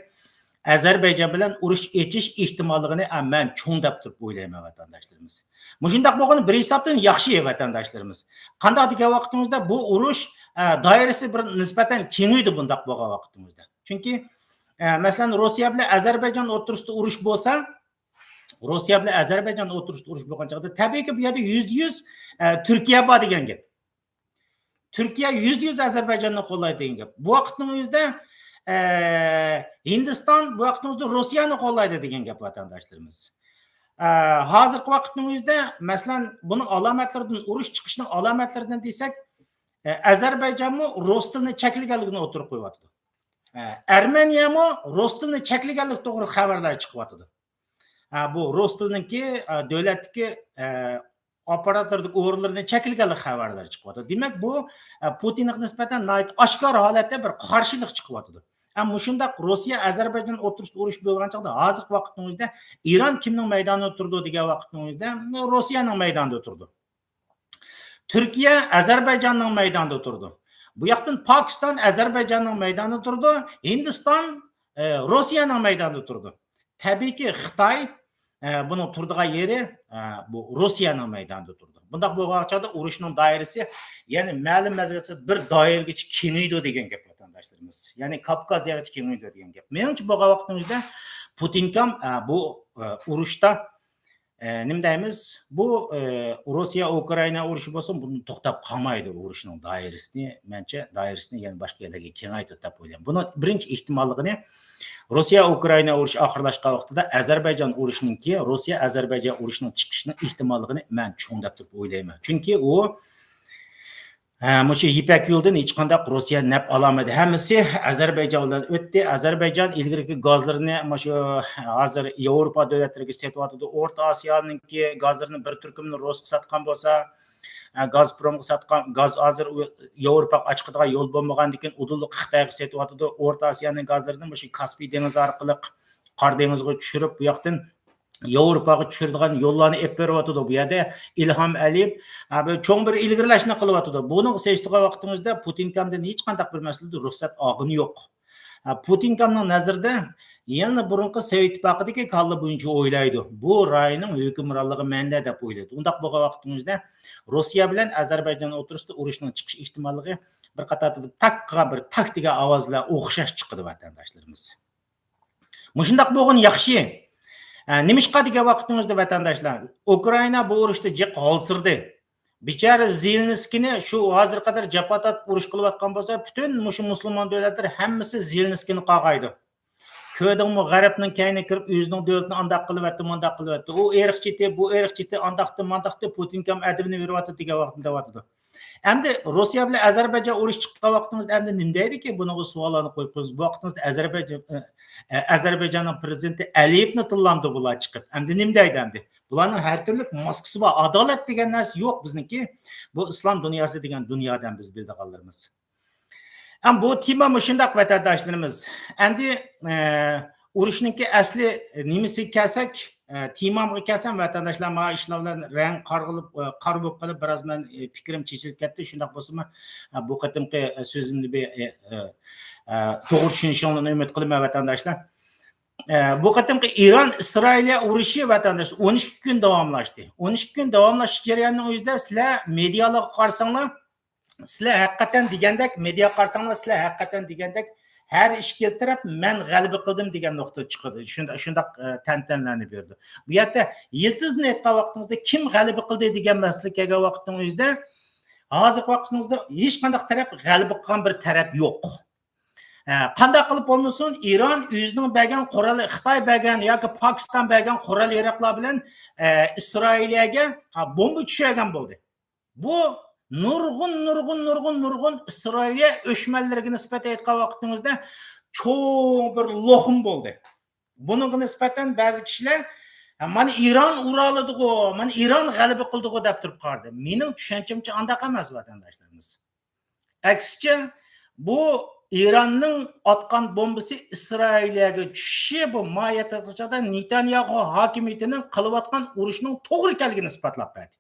ئەزەربەيجان بىلەن ئۇرۇش ئېچىش ئېھتىماللىقىنى، ئە، مەن چوڭ دەپ تۇرۇپ ئويلايمەن، ۋەتەنداشلىرىمىز. مۇشۇنداق بولغىنى بىر ھېسابتىن ياخشى، ۋەتەنداشلىرىمىز. قانداق دېگەن ۋاقتىمىزدا بۇ ئۇرۇش، ئە، دائىرىسى بىر نىسبەتەن كېڭىيدۇ بۇنداق بولغان ۋاقتىمىزدا. چۈنكى، ئە، مەسىلەن، روسىيە بىلەن ئەزەربەيجان ئوتتۇرىسىدا ئۇرۇش بولسا، روسىيە بىلەن ئەزەربەيجان ئوتتۇرىسىدا ئۇرۇش بولغان چاغدا، تەبىئىيكى، بۇ يەردە يۈزدە يۈز، ئە، تۈركىيە بار دېگەن گەپ. تۈركىيە يۈزدە يۈز ئەزەربەيجاننى قوللايدۇ دېگەن گەپ. بۇ ۋاقىتنىڭ ئۆزىدە، ئە، ھىندىستان بۇ ۋاقىتنىڭ ئۆزىدە روسىيەنى قوللايدۇ دېگەن گەپ، ۋەتەنداشلىرىمىز. ئە، ھازىرقى ۋاقىتنىڭ ئۆزىدە، مەسىلەن، بۇنىڭ ئالامەتلىرىدىن، ئۇرۇش چىقىشنىڭ ئالامەتلىرىدىن دېسەك، ئە، ئەزەربەيجانمۇ رۇس تىلىنى چەكلىگەنلىكىنى ئوتتۇرىغا قويۇۋاتىدۇ. ئە، ئەرمېنىيەمۇ رۇس تىلىنى چەكلىگەنلىك توغرا خەۋەرلەر چىقىۋاتىدۇ. ئە، بۇ رۇس تىلىنىڭكى، ئە، دۆلەتتىكى، ئە، ئاپپاراتلىرىدىكى ئورۇنلىرىنى چەكلىگەنلىك خەۋەرلەر چىقىۋاتىدۇ. دېمەك، بۇ، ئە، پۇتىنغا نىسبەتەن ناھايىتى ئاشكارا ھالەتتە بىر قارشىلىق چىقىۋاتىدۇ. ئە، مۇشۇنداق روسىيە ئەزەربەيجان ئوتتۇرىسىدا ئۇرۇش بولغان چاغدا، ھازىرقى ۋاقىتنىڭ ئۆزىدە ئىران كىمنىڭ مەيدانىدا تۇرىدۇ دېگەن ۋاقىتنىڭ ئۆزىدە، روسىيەنىڭ مەيدانىدا تۇرىدۇ. تۈركىيە ئەزەربەيجاننىڭ مەيدانىدا تۇرىدۇ. بۇ ياقتىن پاكىستان ئەزەربەيجاننىڭ مەيدانىدا تۇرىدۇ. ھىندىستان، ئە، روسىيەنىڭ مەيدانىدا تۇرىدۇ. تەبىئىيكى، خىتاي، ئە، بۇنىڭ تۇرىدىغان يېرى، ئە، بۇ روسىيەنىڭ مەيدانىدا تۇرىدۇ. بۇنداق بولغان چاغدا ئۇرۇشنىڭ دائىرىسى يەنە مەلۇم مەزگىلدە بىر دائىرىگىچە كېڭىيىدۇ دېگەن گەپ، ۋەتەنداشلىرىمىز. يەنى كاپكازىيەگىچە كېڭىيىدۇ دېگەن گەپ. مېنىڭچە، بولغان ۋاقتىمىزدا پۇتىنكام، ئە، بۇ، ئە، ئۇرۇشتا، ئە، نېمە دەيمىز؟ بۇ، ئە، روسىيە ئۇكرائىنا ئۇرۇشى بولسۇن، بۇنى توختاپ قالمايدۇ. ئۇرۇشنىڭ دائىرىسىنى، مەنچە، دائىرىسىنى يەنە باشقا يەرلەرگە كېڭەيتىدۇ دەپ ئويلايمەن. بۇنىڭ بىرىنچى ئېھتىماللىقىنى، روسىيە ئۇكرائىنا ئۇرۇشى ئاخىرلاشقان ۋاقتىدا ئەزەربەيجان ئۇرۇشىنىڭكى، روسىيە ئەزەربەيجان ئۇرۇشىنىڭ چىقىشىنىڭ ئېھتىماللىقىنى مەن چوڭ دەپ تۇرۇپ ئويلايمەن. چۈنكى ئۇ، ھە، مۇشۇ يىپەك يولىدىن ھېچقانداق روسىيە نەپ ئالالمىدى. ھەممىسى ئەزەربەيجان بىلەن ئۆتتى. ئەزەربەيجان ئىلگىرىكى گازلىرىنى، مۇشۇ ھازىر ياۋروپا دۆلەتلىرىگە سېتىۋاتىدۇ. ئورتا ئاسىيانىڭكى گازلىرىنى بىر تۈركۈمنى روسقا ساتقان بولسا، ئە، گازپرومغا ساتقان، گاز ھازىر ئۇ ياۋروپاغا ئاچىقىدىغان يول بولمىغاندىكىن، ئۇدۇللۇق خىتايغا سېتىۋاتىدۇ. ئورتا ئاسىيانىڭ گازلىرىنى مۇشۇ كاسپىي دېڭىزى ئارقىلىق قارا دېڭىزغا چۈشۈرۈپ، بۇ ياقتىن ياۋروپاغا چۈشۈرىدىغان يوللارنى ئېلىپ بېرىۋاتىدۇ. بۇ يەردە ئىلھام ئەلىيېۋ، ئە، بىر چوڭ بىر ئىلگىرىلەشنى قىلىۋاتىدۇ. بۇنىڭغا سېلىشتۇرغان ۋاقتىڭىزدا پۇتىنكامدىن ھېچقانداق بىر مەسىلىدە رۇخسەت ئالغىنى يوق. ئە، پۇتىنكامنىڭ نەزىرىدە يەنىلا بۇرۇنقى سوۋېت ئىتتىپاقىدىكى كاللا بويىچە ئويلايدۇ. بۇ رايوننىڭ ھۆكۈمرانلىقى مەندە دەپ ئويلايدۇ. ئۇنداق بولغان ۋاقتىڭىزدا روسىيە بىلەن ئەزەربەيجان ئوتتۇرىسىدا ئۇرۇشنىڭ چىقىش ئېھتىماللىقى بىر قاتاردا بىر تاكقا بىر تاك دېگەن ئاۋاز بىلەن ئوخشاش چىقىدۇ، ۋەتەنداشلىرىمىز. مۇشۇنداق بولغىنى ياخشى. ئە، نېمىشقا دېگەن ۋاقتىڭىزدا، ۋەتەنداشلار، ئۇكرائىنا بۇ ئۇرۇشتا جىق ھالسىرىدى. بىچارە زېلېنسكىينى شۇ ھازىرغا قەدەر جاپا تارتىپ ئۇرۇش قىلىۋاتقان بولسا، پۈتۈن مۇشۇ مۇسۇلمان دۆلەتلىرى ھەممىسى زېلېنسكىينى قارغايدۇ. كۆردۈڭمۇ، غەربنىڭ كەينىگە كىرىپ، ئۆزىنىڭ دۆلىتىنى ئانداق قىلىۋەتتى، مۇنداق قىلىۋەتتى. ئۇ ئىرقچى ئىدى، بۇ ئىرقچى ئىدى، ئانداقتى، مانداقتى، پۇتىنكام ئەدىبىنى بېرىۋاتىدۇ دېگەن ۋاقتىدا دەۋاتىدۇ. ئەمدى روسىيە بىلەن ئەزەربەيجان ئۇرۇش چىققان ۋاقتىڭىزدا ئەمدى نېمە دەيدىكى؟ بۇنىڭغا سوئاللارنى قويۇپ قويىمىز. بۇ ۋاقتىڭىزدا ئەزەربەيجان، ئە، ئە، ئەزەربەيجاننىڭ پرېزىدېنتى ئەلىيېۋنى تىللامدۇ بۇلار چىقىپ. ئەمدى نېمە دەيدۇ ئەمدى؟ بۇلارنىڭ ھەر تۈرلۈك ماسكىسى بار. ئادالەت دېگەن نەرسە يوق بىزنىڭكى. بۇ ئىسلام دۇنياسى دېگەن دۇنيادىن بىز بىلىدىغانلىرىمىز. ئەم، بۇ تېما مۇشۇنداق، ۋەتەنداشلىرىمىز. ئەمدى، ئە، ئۇرۇشنىڭكى ئەسلى نېمىسىگە كەلسەك، ئە، تېمامغا كەلسەم، ۋەتەنداشلار، مانا ئىشلار بىلەن رەڭ قارىغىلىپ، ئە، قارا بولۇپ قېلىپ، بىراز مەن، ئە، پىكرىم چېچىلىپ كەتتى. شۇنداق بولسىمۇ، ئە، بۇ قېتىمقى، ئە، سۆزۈمنى بىر، ئە، ئە، ئە، توغرا چۈشىنىشىڭلارنى ئۈمىد قىلىمەن، ۋەتەنداشلار. ئە، بۇ قېتىمقى ئىران ئىسرائىلىيە ئۇرۇشى، ۋەتەنداش، ئون ئىككى كۈن داۋاملاشتى. ئون ئىككى كۈن داۋاملاشقان جەرياننىڭ ئۆزىدە سىلەر مېدىيالارغا قارىساڭلار، سىلەر ھەقىقەتەن دېگەندەك، مېدىياغا قارىساڭلار، سىلەر ھەقىقەتەن دېگەندەك ھەر ئىككىلا تەرەپ «مەن غەلىبە قىلدىم» دېگەن نۇقتا چىقىدۇ. شۇنداق، شۇنداق، ئە، تەنتەنىلەرنى بېرىدۇ. بۇ يەردە يىلتىزنى ئېيتقان ۋاقتىڭىزدا، كىم غەلىبە قىلدى دېگەن مەسىلىگە كەلگەن ۋاقتىڭىزدا، ھازىرقى ۋاقتىڭىزدا ھېچقانداق تەرەپ غەلىبە قىلغان بىر تەرەپ يوق. ئە، قانداق قىلىپ بولمىسۇن، ئىران ئۆزىنىڭ بەرگەن قورال، خىتاي بەرگەن ياكى پاكىستان بەرگەن قورال ياراغلار بىلەن، ئە، ئىسرائىلىيەگە، ھە، بومبا چۈشۈرگەن بولدى. بۇ نۇرغۇن، نۇرغۇن، نۇرغۇن، نۇرغۇن ئىسرائىلىيە ئۆچمەنلىرىگە نىسبەتەن ئېيتقان ۋاقتىڭىزدا چوڭ بىر لوخۇم بولدى. بۇنىڭغا نىسبەتەن بەزى كىشىلەر، «ھە، مانا ئىران ئۇرالىدىغۇ، مانا ئىران غەلىبە قىلدىغۇ» دەپ تۇرۇپ قارىدى. مېنىڭ چۈشەنچەمچە ئانداق ئەمەس، ۋەتەنداشلىرىمىز. ئەكسىچە، بۇ ئىراننىڭ ئاتقان بومبىسى ئىسرائىلىيەگە چۈشۈشى، بۇ ماھىيەتتە نېتانياھۇ ھاكىمىيىتىنىڭ قىلىۋاتقان ئۇرۇشنىڭ توغرا ئىكەنلىكىنى ئىسپاتلاپ بەردى.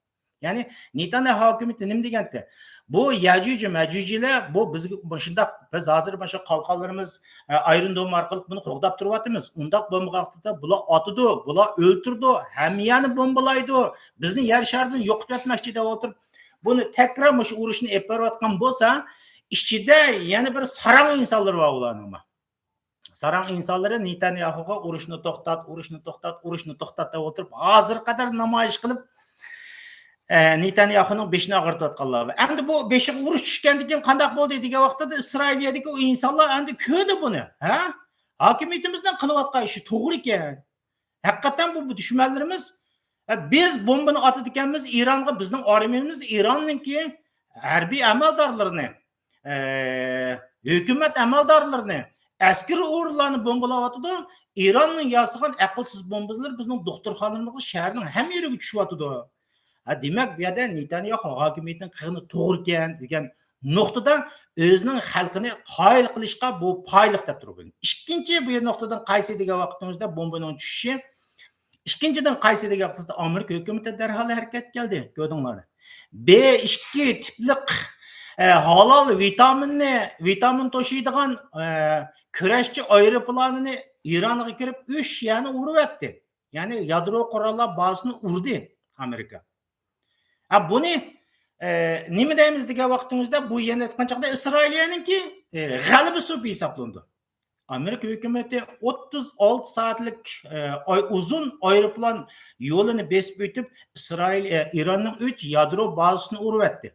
يەنى نېتانياھۇ ھاكىمىيىتى نېمە دېگەنتى؟ بۇ يەجۈج مەجۈجلەر، بۇ بىزگە مۇشۇنداق، بىز ھازىر مۇشۇ قالقانلىرىمىز، ئە، ئايرون دوم ئارقىلىق بۇنى قوغداپ تۇرۇۋاتىمىز. ئۇنداق بولمىغان ۋاقتىدا بۇلار ئاتىدۇ، بۇلار ئۆلتۈرىدۇ، ھەممە يەرنى بومبىلايدۇ، بىزنى يەر شارىدىن يوقىتىۋەتمەكچى دەپ ئولتۇرۇپ، بۇنى تەكرار مۇشۇ ئۇرۇشنى ئېلىپ بېرىۋاتقان بولسا، ئىچىدە يەنە بىر ساراڭ ئىنسانلىرى بار ئۇلارنىڭمۇ. ساراڭ ئىنسانلىرى نېتانياھۇغا «ئۇرۇشنى توختات، ئۇرۇشنى توختات، ئۇرۇشنى توختات» دەپ ئولتۇرۇپ، ھازىرغا قەدەر نامايىش قىلىپ، ئە، نېتانياھۇنىڭ بېشىنى ئاغرىتىۋاتقانلار بار. ئەمدى بۇ بېشىغا ئۇرۇش چۈشكەندىن كېيىن قانداق بولدى دېگەن ۋاقتىدا، ئىسرائىلىيەدىكى ئۇ ئىنسانلار ئەمدى كۆردى بۇنى، ھە؟ ھاكىمىيىتىمىزنىڭ قىلىۋاتقان ئىشى توغرا ئىكەن. ھەقىقەتەن بۇ، بۇ دۈشمەنلىرىمىز، ئە، بىز بومبىنى ئاتىدىكەنمىز ئىرانغا، بىزنىڭ ئارمىيىمىز ئىراننىڭكى ھەربىي ئەمەلدارلىرىنى، ئە، ھۆكۈمەت ئەمەلدارلىرىنى، ئەسكىرىي ئورۇنلارنى بومبىلاۋاتىدۇ. ئىراننىڭ ياسىغان ئەقىلسىز بومبىلىرى بىزنىڭ دوختۇرخانىلىرىمىزغا، شەھەرنىڭ ھەممە يېرىگە چۈشۈۋاتىدۇ. ھە، دېمەك، بۇ يەردە نېتانياھۇ ھاكىمىيىتىنىڭ قىلغىنى توغرا ئىكەن دېگەن نۇقتىدا ئۆزىنىڭ خەلقىنى قايىل قىلىشقا بۇ پايىلىق دەپ تۇرۇپ. ئىككىنچى بۇ نۇقتىدىن قايسى دېگەن ۋاقتىڭىزدا بومبىنىڭ چۈشۈشى، ئىككىنچىدىن قايسى دېگەن ۋاقتىڭىزدا ئامېرىكا ھۆكۈمىتى دەرھال ھەرىكەتكە كەلدى. كۆردۈڭلارمۇ؟ بى ئىككى تىپلىق، ئە، ھالال ۋىتامىننى، ۋىتامىن توشۇيدىغان، ئە، كۈرەشچى ئايروپىلانىنى ئىرانغا كىرىپ ئۈچ يەرنى ئۇرۇۋەتتى. يەنى يادرو قوراللار بازىسىنى ئۇردى ئامېرىكا. ھە، بۇنى، ئە، نېمە دەيمىز دېگەن ۋاقتىڭىزدا، بۇ يەنە ئېيتقان چاغدا ئىسرائىلىيەنىڭكى، ئە، غەلىبىسى بولۇپ ھېسابلىنىدۇ. ئامېرىكا ھۆكۈمىتى ئوتتۇز ئالتە سائەتلىك، ئە، ئاي-، ئۇزۇن ئايروپىلان يولىنى بېسىپ ئۆتۈپ، ئىسرائىل، ئە، ئىراننىڭ ئۈچ يادرو بازىسىنى ئۇرۇۋەتتى.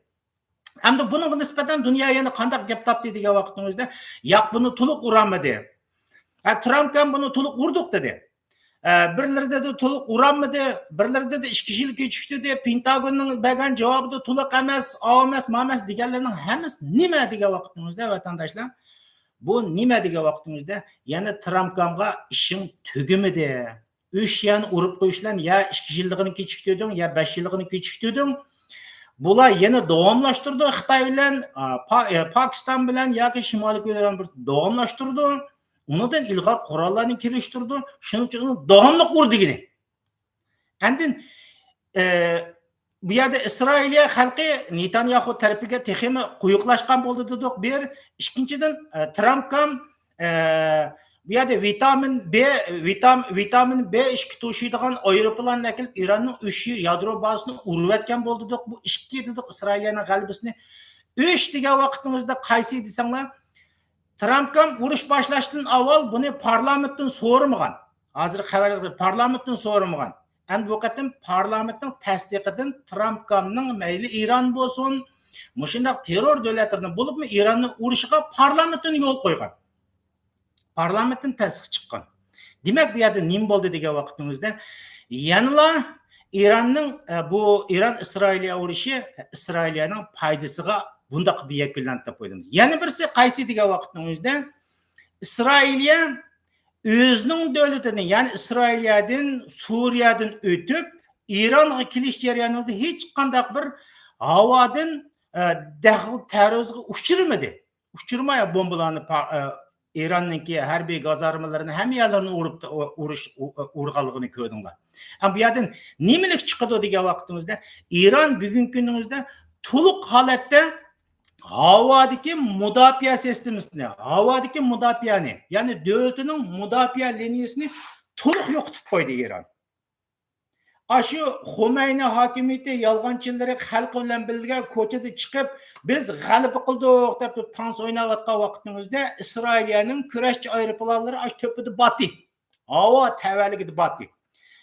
ئەمدى بۇنىڭغا نىسبەتەن دۇنيا يەنە قانداق گەپ تاپتى دېگەن ۋاقتىڭىزدا، ياق، بۇنى تولۇق ئۇرالمىدى. ھە، ترامپ ھەم بۇنى تولۇق ئۇردۇق دېدى. ئە، بىرلىرى دېدى تولۇق ئۇرالمىدى، بىرلىرى دېدى ئىككى يىل كېچىكتۈردى، پېنتاگوننىڭ بەرگەن جاۋابى تولۇق ئەمەس، ئاۋۇ ئەمەس، ماۋۇ ئەمەس دېگەنلەرنىڭ ھەممىسى نېمە دېگەن ۋاقتىڭىزدا، ۋەتەنداشلار؟ بۇ نېمە دېگەن ۋاقتىڭىزدا، يەنە ترامپ ھەمگە ئىشىڭ تۈگىمىدى. ئۈچ يەرنى ئۇرۇپ قويۇش بىلەن يا ئىككى يىللىقىنى كېچىكتۈردۈڭ، يا بەش يىللىقىنى كېچىكتۈردۈڭ. بۇلار يەنە داۋاملاشتۇرىدۇ خىتاي بىلەن، ئا، پا-، ئە، پاكىستان بىلەن ياكى شىمالىي كورېيە بىلەن بىر داۋاملاشتۇرىدۇ. ئۇنىڭدىن ئىلغار قوراللارنى كېلىشتۈرىدۇ. شۇنىڭ ئۈچۈن ئۇنى داۋاملىق ئۇر دېگىنى. ئاندىن، ئە، بۇ يەردە ئىسرائىلىيە خەلقى نېتانياھۇ تەرىپىگە تېخىمۇ قويۇقلاشقان بولدى دېدۇق، بىر. ئىككىنچىدىن، ئە، ترامپ ھەم، ئە، بۇ يەردە ۋىتامىن بې، ۋىتام-، ۋىتامىن بې ئىككى توشۇيدىغان ئايروپىلاننى ئەكېلىپ، ئىراننىڭ ئۈچ يادرو بازىسىنى ئۇرۇۋەتكەن بولدى دېدۇق. بۇ ئىككى دېدۇق ئىسرائىلىيەنىڭ غەلىبىسىنى. ئۈچ دېگەن ۋاقتىڭىزدا قايسى دېسەڭلار، ترامپ ھەم ئۇرۇش باشلاشتىن ئاۋۋال بۇنى پارلامېنتتىن سورىمىغان. ھازىر خەۋەردە پارلامېنتتىن سورىمىغان. ئەمدى بۇ قېتىم پارلامېنتنىڭ تەستىقىدىن ترامپ ھەمنىڭ مەيلى ئىران بولسۇن، مۇشۇنداق تېررور دۆلەتلەرنى، بولۇپمۇ ئىراننى ئۇرۇشىغا پارلامېنتتىن يول قويغان. پارلامېنتتىن تەستىق چىققان. دېمەك، بۇ يەردە نېمە بولدى دېگەن ۋاقتىمىزدا، يەنىلا ئىراننىڭ، ئە، بۇ ئىران ئىسرائىلىيە ئۇرۇشى ئىسرائىلىيەنىڭ پايدىسىغا بۇنداق بىر يەكۈنلەندى دەپ ئويلايمىز. يەنە بىرسى قايسى دېگەن ۋاقتىمىزدا، ئىسرائىلىيە ئۆزىنىڭ دۆلىتىنى، يەنى ئىسرائىلىيەدىن، سۈرىيەدىن ئۆتۈپ، ئىرانغا كېلىش جەريانىدا ھېچقانداق بىر ھاۋادىن، ئە، دەخلى تەرۇزغا ئۇچرىمىدى. ئۇچۇرماي بومبىلارنى پا-، ئە، ئىراننىڭكى ھەربىي گازارمىلىرىنى، ھەممە يەرلىرىنى ئۇرۇپ، ئۇ-، ئۇرۇش، ئۇ-، ئۇرغانلىقىنى كۆردۈڭلار. ھەم بۇ يەردىن نېمىلىك چىقىدۇ دېگەن ۋاقتىمىزدا، ئىران بۈگۈنكى كۈنىمىزدە تولۇق ھالەتتە ھاۋادىكى مۇداپىئە سىستېمىسىنى، ھاۋادىكى مۇداپىئەنى، يەنى دۆلىتىنىڭ مۇداپىئە لىنىيىسىنى تولۇق يوقىتىپ قويدى ئىران. ئاشۇ خۇمەينى ھاكىمىيىتى يالغانچىلىرى خەلقى بىلەن بىللە كوچىدا چىقىپ، «بىز غەلىبە قىلدۇق» دەپ تۇرۇپ تانس ئويناۋاتقان ۋاقتىڭىزدا، ئىسرائىلىيەنىڭ كۈرەشچى ئايروپىلانلىرى ئاشۇ تۆپىدە باتتى. ھاۋا تەۋەلىكىدە باتتى.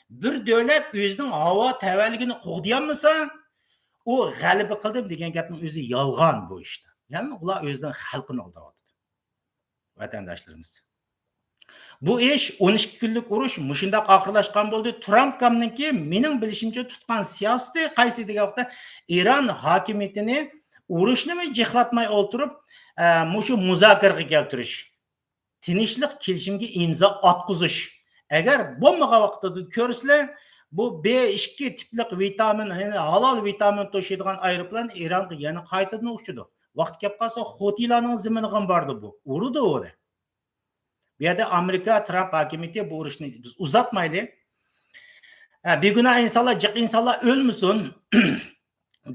بىر دۆلەت ئۆزىنىڭ ھاۋا تەۋەلىكىنى قوغدىيالمىسا، ئۇ «غەلىبە قىلدىم» دېگەن گەپنىڭ ئۆزى يالغان بۇ ئىشتا. يەنى ئۇلار ئۆزىنىڭ خەلقىنى ئالداۋاتىدۇ. ۋەتەنداشلىرىمىز. بۇ ئىش، ئون ئىككى كۈنلۈك ئۇرۇش مۇشۇنداق ئاخىرلاشقان بولدى. ترامپ ھەمنىڭكى، مېنىڭ بىلىشىمچە، تۇتقان سىياسىتى قايسى دېگەن ۋاقىتتا، ئىران ھاكىمىيىتىنى ئۇرۇشنىمۇ جىقلاتماي ئولتۇرۇپ، ئە، مۇشۇ مۇزاكىرىگە كەلتۈرۈش، تىنچلىق كېلىشىمىگە ئىمزا ئاتقۇزۇش. ئەگەر بولمىغان ۋاقتىدا كۆرسىلەر، بۇ بې ئىككى تىپلىق ۋىتامىن، يەنى ھالال ۋىتامىن توشۇيدىغان ئايروپىلان ئىرانغا يەنە قايتىدىن ئۇچىدۇ. ۋاقتى كەپ قالسا، خوتىلارنىڭ زېمىنىغىمۇ باردى بۇ. ئۇرىدۇ ئۇنى. بۇ يەردە ئامېرىكا، ترامپ ھاكىمىيىتى بۇ ئۇرۇشنى بىز ئۇزارتمايلى. ھە، بىگۇناھ ئىنسانلار، جىق ئىنسانلار ئۆلمىسۇن،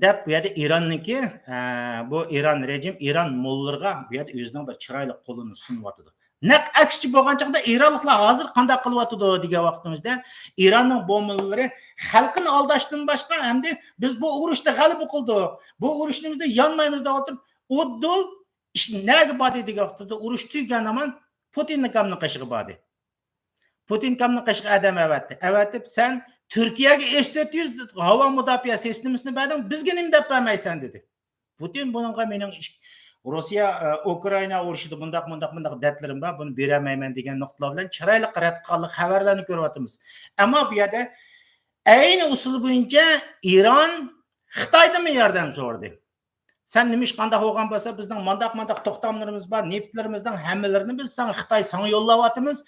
دەپ بۇ يەردە ئىراننىڭكى، ھە، بۇ ئىران رېجىم، ئىران موللىلىرىغا بۇ يەردە ئۆزىنىڭ بىر چىرايلىق قولىنى سۇنۇۋاتىدۇ. نەق ئەكسىچە بولغان چاغدا ئىرانلىقلار ھازىر قانداق قىلىۋاتىدۇ دېگەن ۋاقتىمىزدا، ئىراننىڭ بومبىلىرى خەلقىنى ئالداشتىن باشقا، ئەمدى «بىز بۇ ئۇرۇشتا غەلىبە قىلدۇق، بۇ ئۇرۇشنى بىز يانمايمىز» دەپ ئولتۇرۇپ، ئۇدۇل ئىش نەگە باردى دېگەن ۋاقتىدا، ئۇرۇش تۈگىگەن ھامان پۇتىننىڭ قېشىغا باردى. پۇتىن ئاكامنىڭ قېشىغا ئادەم ئەۋەتتى. ئەۋەتىپ، «سەن تۈركىيەگە ئېس تۆت يۈز ھاۋا مۇداپىئە سىستېمىسىنى بەردىڭ، بىزگە نېمە دەپ بەرمەيسەن؟» دېدى. پۇتىن بۇنىڭغا «مېنىڭ ئىش-، روسىيە، ئە، ئۇكرائىنا ئۇرۇشىدا بۇنداق، مۇنداق، مۇنداق دەردلىرىم بار، بۇنى بېرەلمەيمەن» دېگەن نۇقتىلار بىلەن چىرايلىق رەت قىلغانلىق خەۋەرلەرنى كۆرۈۋاتىمىز. ئەمما بۇ يەردە ئەينى ئۇسۇل بويىچە ئىران خىتايدىنمۇ ياردەم سورىدى. «سەن نېمە ئىش قانداق بولغان بولسا، بىزنىڭ مانداق، مانداق توختاملىرىمىز بار، نېفىتلىرىمىزنىڭ ھەممىلىرىنى بىز ساڭا، خىتاي ساڭا يوللاۋاتىمىز.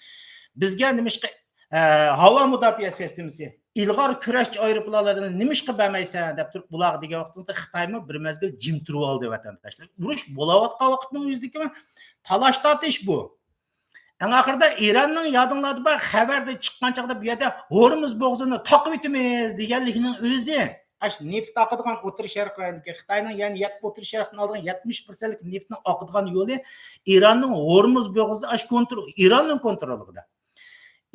بىزگە نېمىشقا، ئە، ھاۋا مۇداپىئە سىستېمىسى، ئىلغار كۈرەشچى ئايروپىلانلىرىنى نېمىشقا بەرمەيسەن؟» دەپ تۇرۇپ، بۇلارغا دېگەن ۋاقتىمىزدا خىتايمۇ بىر مەزگىل جىم تۇرۇۋالدى، ۋەتەنداشلار. ئۇرۇش بولاۋاتقان ۋاقىتنىڭ ئۆزىدىكى تالاش تارتىش بۇ. ئەڭ ئاخىرىدا ئىراننىڭ، يادىڭلاردا بار، خەۋەردە چىققان چاغدا بۇ يەردە «ھورمۇز بوغۇزىنى تاقىۋېتىمىز» دېگەنلىكنىڭ ئۆزى، ئاشۇ نېفىت ئاقىدىغان ئوتتۇرا شەرق رايونىدىكى، خىتاينىڭ يەنە يەتتە، ئوتتۇرا شەرقتىن ئالىدىغان يەتمىش پىرسەنتلىك نېفىتنىڭ ئاقىدىغان يولى ئىراننىڭ ھورمۇز بوغۇزى ئاشۇ كونترول، ئىراننىڭ كونترولىدا.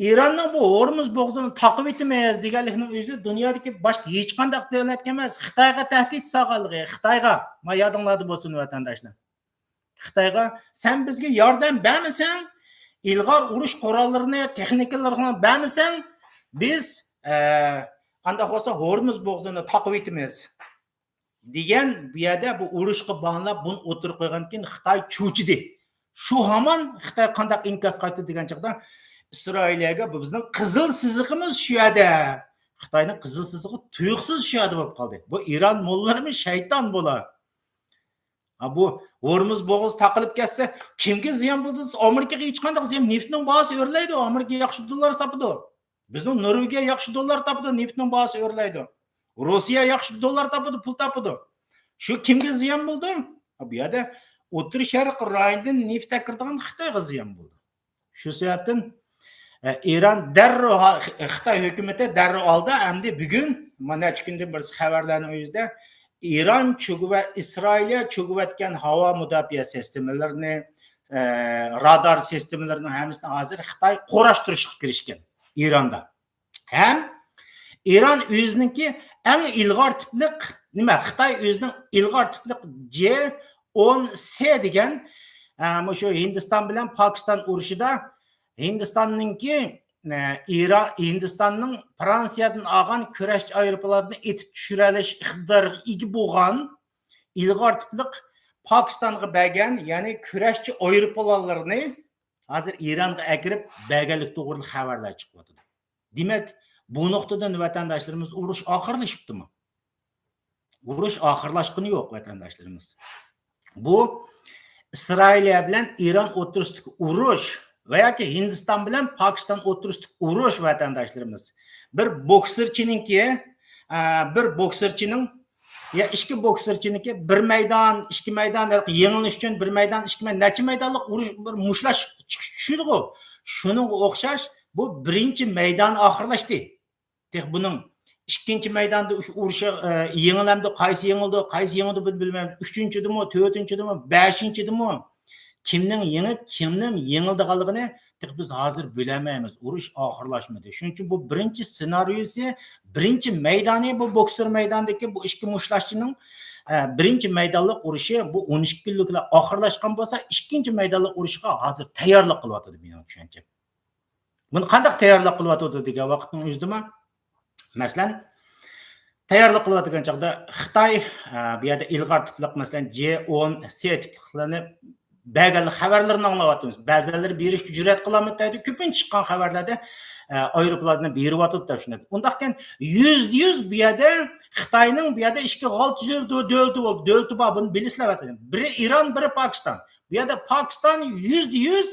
ئىراننىڭ بۇ ھورمۇز بوغۇزىنى تاقىۋېتىمىز دېگەنلىكنىڭ ئۆزى دۇنيادىكى باشقا ھېچقانداق دۆلەتكە ئەمەس، خىتايغا تەھدىت سالغانلىقى، خىتايغا، ما يادىڭلاردا بولسۇن، ۋەتەنداشلار. خىتايغا، سەن بىزگە ياردەم بەرمىسەڭ، ئىلغار ئۇرۇش قوراللىرىنى، تېخنىكىلىرىنى بەرمىسەڭ، بىز، ئە، قانداق بولسا ھورمۇز بوغۇزىنى تاقىۋېتىمىز دېگەن، بۇ يەردە بۇ ئۇرۇشقا باغلاپ بۇنى ئوتتۇرىغا قويغاندىن كېيىن خىتاي چۆچۈدى. شۇ ھامان خىتاي قانداق ئىنكاس قايتۇردى دېگەن چاغدا، ئىسرائىلىيەگە بۇ بىزنىڭ قىزىل سىزىقىمىز شۇ يەردە. خىتاينىڭ قىزىل سىزىقى تۇيۇقسىز شۇ يەردە بولۇپ قالدى. بۇ ئىران موللىلىرىمۇ شەيتان بۇلار. ھا، بۇ ھورمۇز بوغۇزى تاقىلىپ كەتسە، كىمگە زىيان بولىدۇ؟ ئامېرىكىغا ھېچقانداق زىيان، نېفىتنىڭ باھاسى ئۆرلەيدۇ، ئامېرىكا ياخشى دوللار تاپىدۇ. بىزنىڭ نورۋېگىيە ياخشى دوللار تاپىدۇ، نېفىتنىڭ باھاسى ئۆرلەيدۇ. روسىيە ياخشى دوللار تاپىدۇ، پۇل تاپىدۇ. شۇ كىمگە زىيان بولىدۇ؟ ھا، بۇ يەردە ئوتتۇرا شەرق رايونىدىن نېفىت ئەكىرىدىغان خىتايغا زىيان بولىدۇ. شۇ سەۋەبتىن، ئە، ئىران دەررۇ ھا-، خىتاي ھۆكۈمىتى دەررۇ ئالدى ئەمدى بۈگۈن، مانا نەچچە كۈندىن بېرى خەۋەرلەرنىڭ ئۆزىدە ئىران چۆگۈۋە-، ئىسرائىلىيە چۆگۈۋەتكەن ھاۋا مۇداپىئە سىستېمىلىرىنى، ئە، رادار سىستېمىلىرىنىڭ ھەممىسىنى ھازىر خىتاي قۇراشتۇرۇشقا كىرىشكەن ئىراندا. ھەم ئىران ئۆزىنىڭكى ئەڭ ئىلغار تىپلىق، نېمە، خىتاي ئۆزىنىڭ ئىلغار تىپلىق جې ئون سې دېگەن، ئە، مۇشۇ ھىندىستان بىلەن پاكىستان ئۇرۇشىدا ھىندىستاننىڭكى، ئە، ئىرا-، ھىندىستاننىڭ فرانسىيەدىن ئالغان كۈرەشچى ئايروپىلانىنى ئېتىپ چۈشۈرەلەش ئىقتىدارىغا ئىگە بولغان ئىلغار تىپلىق پاكىستانغا بەرگەن، يەنى كۈرەشچى ئايروپىلانلىرىنى ھازىر ئىرانغا ئەكىرىپ بەرگەنلىك توغرىلىق خەۋەرلەر چىقىۋاتىدۇ. دېمەك، بۇ نۇقتىدىن ۋەتەنداشلىرىمىز، ئۇرۇش ئاخىرلىشىپتىمۇ؟ ئۇرۇش ئاخىرلاشقىنى يوق، ۋەتەنداشلىرىمىز. بۇ ئىسرائىلىيە بىلەن ئىران ئوتتۇرىسىدىكى ئۇرۇش ۋە ياكى ھىندىستان بىلەن پاكىستان ئوتتۇرىسىدىكى ئۇرۇش، ۋەتەنداشلىرىمىز. بىر بوكسېرچىنىڭكى، ئە، بىر بوكسېرچىنىڭ يا ئىككى بوكسېرچىنىڭكى بىر مەيدان، ئىككى مەيدان، يېڭىلىش ئۈچۈن بىر مەيدان، ئىككى مەيدان، نەچچە مەيدانلىق ئۇرۇش، بىر مۇشتلاش چۈشىدىغۇ. شۇنىڭغا ئوخشاش، بۇ بىرىنچى مەيدان ئاخىرلاشتى. تېخى بۇنىڭ ئىككىنچى مەيداندا ئۇش-، ئۇرۇشى، ئە، يېڭىلەمدۇ، قايسى يېڭىلدى، قايسى يېڭىدۇ، بۇنى بىلمەيمىز. ئۈچىنچىدىمۇ، تۆتىنچىدىمۇ، بەشىنچىدىمۇ، كىمنىڭ يېڭىپ، كىمنىڭ يېڭىلىدىغانلىقىنى تېخى بىز ھازىر بىلەلمەيمىز. ئۇرۇش ئاخىرلاشمىدى. شۇنىڭ ئۈچۈن بۇ بىرىنچى سېنارىيسى، بىرىنچى مەيدانى، بۇ بوكسېر مەيدانىدىكى بۇ ئىككى مۇشتلاشچىنىڭ، ئە، بىرىنچى مەيدانلىق ئۇرۇشى، بۇ ئون ئىككى كۈنلۈكلا ئاخىرلاشقان بولسا، ئىككىنچى مەيدانلىق ئۇرۇشىغا ھازىر تەييارلىق قىلىۋاتىدۇ، مېنىڭ چۈشەنچەم. بۇنى قانداق تەييارلىق قىلىۋاتىدۇ دېگەن ۋاقىتنىڭ ئۆزىدىمۇ، مەسىلەن، تەييارلىق قىلىۋاتىدىغان چاغدا خىتاي، ئە، بۇ يەردە ئىلغار تىپلىق، مەسىلەن، جې ئون سې تىپلىقلارنى بەرگەنلىك خەۋەرلىرىنى ئاڭلاۋاتىمىز. بەزىلىرى بېرىشكە جۈرئەت قىلالمايدۇ. كۆپىنچە چىققان خەۋەرلەردە، ئە، ئايروپىلاندىن بېرىۋاتىدۇ دەپ چۈشىنىدۇ. ئۇنداقكەن، يۈزدە يۈز بۇ يەردە خىتاينىڭ بۇ يەردە ئىككى غالتە دۆ-، دۆلىتى بولدى. دۆلىتى بار، بۇنى بىلىسىلەر ۋەتەن. بىرى ئىران، بىرى پاكىستان. بۇ يەردە پاكىستان يۈزدە يۈز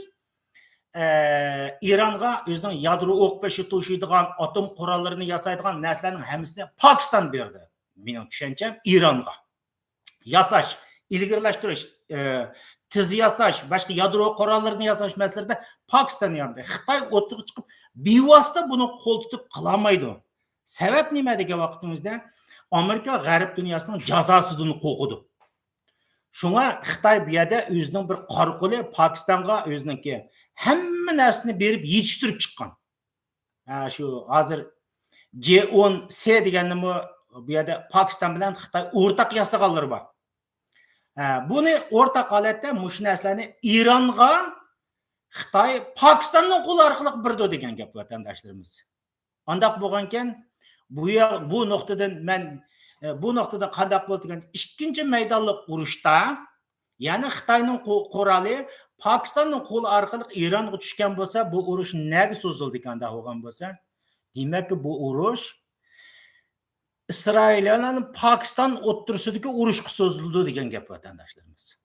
ئە، ئىرانغا ئۆزىنىڭ يادرو ئوق بېشى توشۇيدىغان، ئاتوم قوراللىرىنى ياسايدىغان نەرسىلەرنىڭ ھەممىسىنى پاكىستان بەردى. مېنىڭ چۈشەنچەم ئىرانغا. ياساش، ئىلگىرىلەشتۈرۈش، ئە، تېز ياساش، باشقا يادرو قوراللىرىنى ياساش مەسىلىلىرىدە پاكىستان ياردى. خىتاي ئوتتۇرىغا چىقىپ، بىۋاسىتە بۇنى قول تۇتۇپ قىلالمايدۇ. سەۋەب نېمە دېگەن ۋاقتىمىزدا، ئامېرىكا غەرب دۇنياسىنىڭ جازاسىدىن قورقىدۇ. شۇڭا خىتاي بۇ يەردە ئۆزىنىڭ بىر قارا قولى پاكىستانغا ئۆزىنىڭكى ھەممە نەرسىنى بېرىپ يېتىشتۈرۈپ چىققان. ھە، شۇ ھازىر جې ئون سې دېگەننىمۇ بۇ يەردە پاكىستان بىلەن خىتاي ئورتاق ياسىغانلىرى بار. ھە، بۇنى ئورتاق ھالەتتە مۇشۇ نەرسىلەرنى ئىرانغا خىتاي پاكىستاننىڭ قولى ئارقىلىق بېرىدۇ دېگەن گەپ، ۋەتەنداشلىرىمىز. ئانداق بولغانكەن، بۇ يا-، بۇ نۇقتىدىن مەن، ئە، بۇ نۇقتىدا قانداق بولدى دېگەندە، ئىككىنچى مەيدانلىق ئۇرۇشتا، يەنى خىتاينىڭ قو-، قورالى پاكىستاننىڭ قولى ئارقىلىق ئىرانغا چۈشكەن بولسا، بۇ ئۇرۇش نەگە سوزۇلدىكەن ئانداق بولغان بولسا؟ دېمەككى، بۇ ئۇرۇش ئىسرائىلىيە بىلەن پاكىستان ئوتتۇرىسىدىكى ئۇرۇشقا سوزۇلىدۇ دېگەن گەپ، ۋەتەنداشلىرىمىز.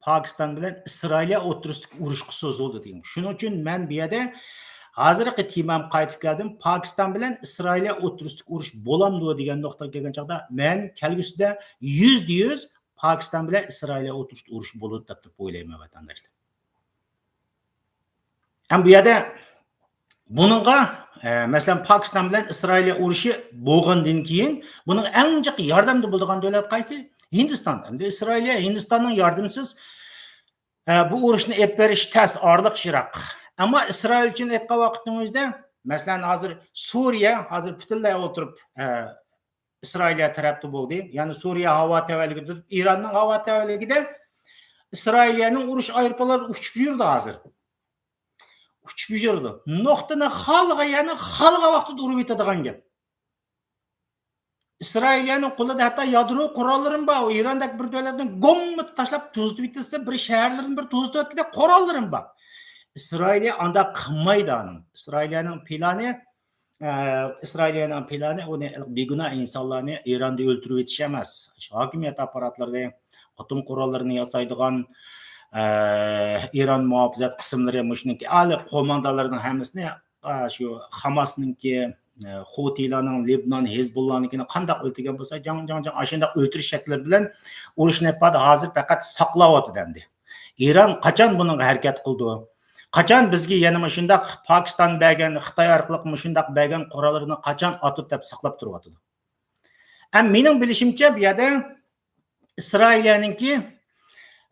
پاكىستان بىلەن ئىسرائىلىيە ئوتتۇرىسىدىكى ئۇرۇشقا سوزۇلدى دېگەن. شۇنىڭ ئۈچۈن مەن بۇ يەردە ھازىرقى تېمامغا قايتىپ كەلدىم. پاكىستان بىلەن ئىسرائىلىيە ئوتتۇرىسىدىكى ئۇرۇش بولامدۇ دېگەن نۇقتىغا كەلگەن چاغدا، مەن كەلگۈسىدە يۈزدە يۈز پاكىستان بىلەن ئىسرائىلىيە ئوتتۇرىسىدا ئۇرۇش بولىدۇ دەپ تۇرۇپ ئويلايمەن، ۋەتەنداشلار. ھەم بۇ يەردە بۇنىڭغا، ئە، مەسىلەن، پاكىستان بىلەن ئىسرائىلىيە ئۇرۇشى بولغاندىن كېيىن، بۇنىڭ ئەڭ جىق ياردەمدە بولىدىغان دۆلەت قايسى؟ ھىندىستان. ئەمدى ئىسرائىلىيە ھىندىستاننىڭ ياردىمىسىز، ئە، بۇ ئۇرۇشنى ئېلىپ بېرىش تەس، ئارىلىق يىراق. ئەمما ئىسرائىل ئۈچۈن ئېيتقان ۋاقىتنىڭ ئۆزىدە، مەسىلەن، ھازىر سۇرىيە، ھازىر پۈتۈنلەي ئولتۇرۇپ، ئە، ئىسرائىلىيە تەرەپتە بولدى. يەنى سۇرىيە ھاۋا تەۋەلىكىدە، ئىراننىڭ ھاۋا تەۋەلىكىدە ئىسرائىلىيەنىڭ ئۇرۇش ئايروپىلانلىرى ئۇچۇپ يۈرىدۇ ھازىر. ئۇچۇپ يۈرىدۇ. نۇقتىنى خالىغان يەرنى خالىغان ۋاقىتتا ئۇرۇپ يېتىدىغان گەپ. ئىسرائىلىيەنىڭ قولىدا ھەتتا يادرو قوراللىرىمۇ بار. ئۇ ئىراندەك بىر دۆلەتنى گوممىدە تاشلاپ توزۇتۇپ يېتىلسە، بىر شەھەرلىرىنى بىر توزۇتۇۋەتكۈدەك قوراللىرىمۇ بار. ئىسرائىلىيە ئانداق قىلمايدۇ ئانىڭ. ئىسرائىلىيەنىڭ پىلانى، ئە، ئىسرائىلىيەنىڭ پىلانى ئۇنى بىگۇناھ ئىنسانلارنى ئىراندا ئۆلتۈرۈۋېتىش ئەمەس. ھاكىمىيەت ئاپپاراتلىرىنى، ئاتوم قوراللىرىنى ياسايدىغان، ئە، ئىران مۇھاپىزەت قىسىملىرى مۇشۇنىڭكى ئالىي قوماندانلىرىنىڭ ھەممىسىنى، ئا، شۇ خاماسنىڭكى، ئە، خوتىيلارنىڭ، لېبنان، ھېزبۇللانىڭكىنى قانداق ئۆلتۈرگەن بولسا، جاڭ، جاڭ، جاڭ، ئاشۇنداق ئۆلتۈرۈش شەكلى بىلەن ئۇرۇشنى ھازىر پەقەت ساقلاۋاتىدۇ ئەمدى. ئىران قاچان بۇنىڭغا ھەرىكەت قىلىدۇ؟ قاچان بىزگە يەنە مۇشۇنداق پاكىستان بەرگەن، خىتاي ئارقىلىق مۇشۇنداق بەرگەن قوراللىرىنى قاچان ئاتىدۇ دەپ ساقلاپ تۇرۇۋاتىدۇ. ئەم، مېنىڭ بىلىشىمچە، بۇ يەردە ئىسرائىلىيەنىڭكى،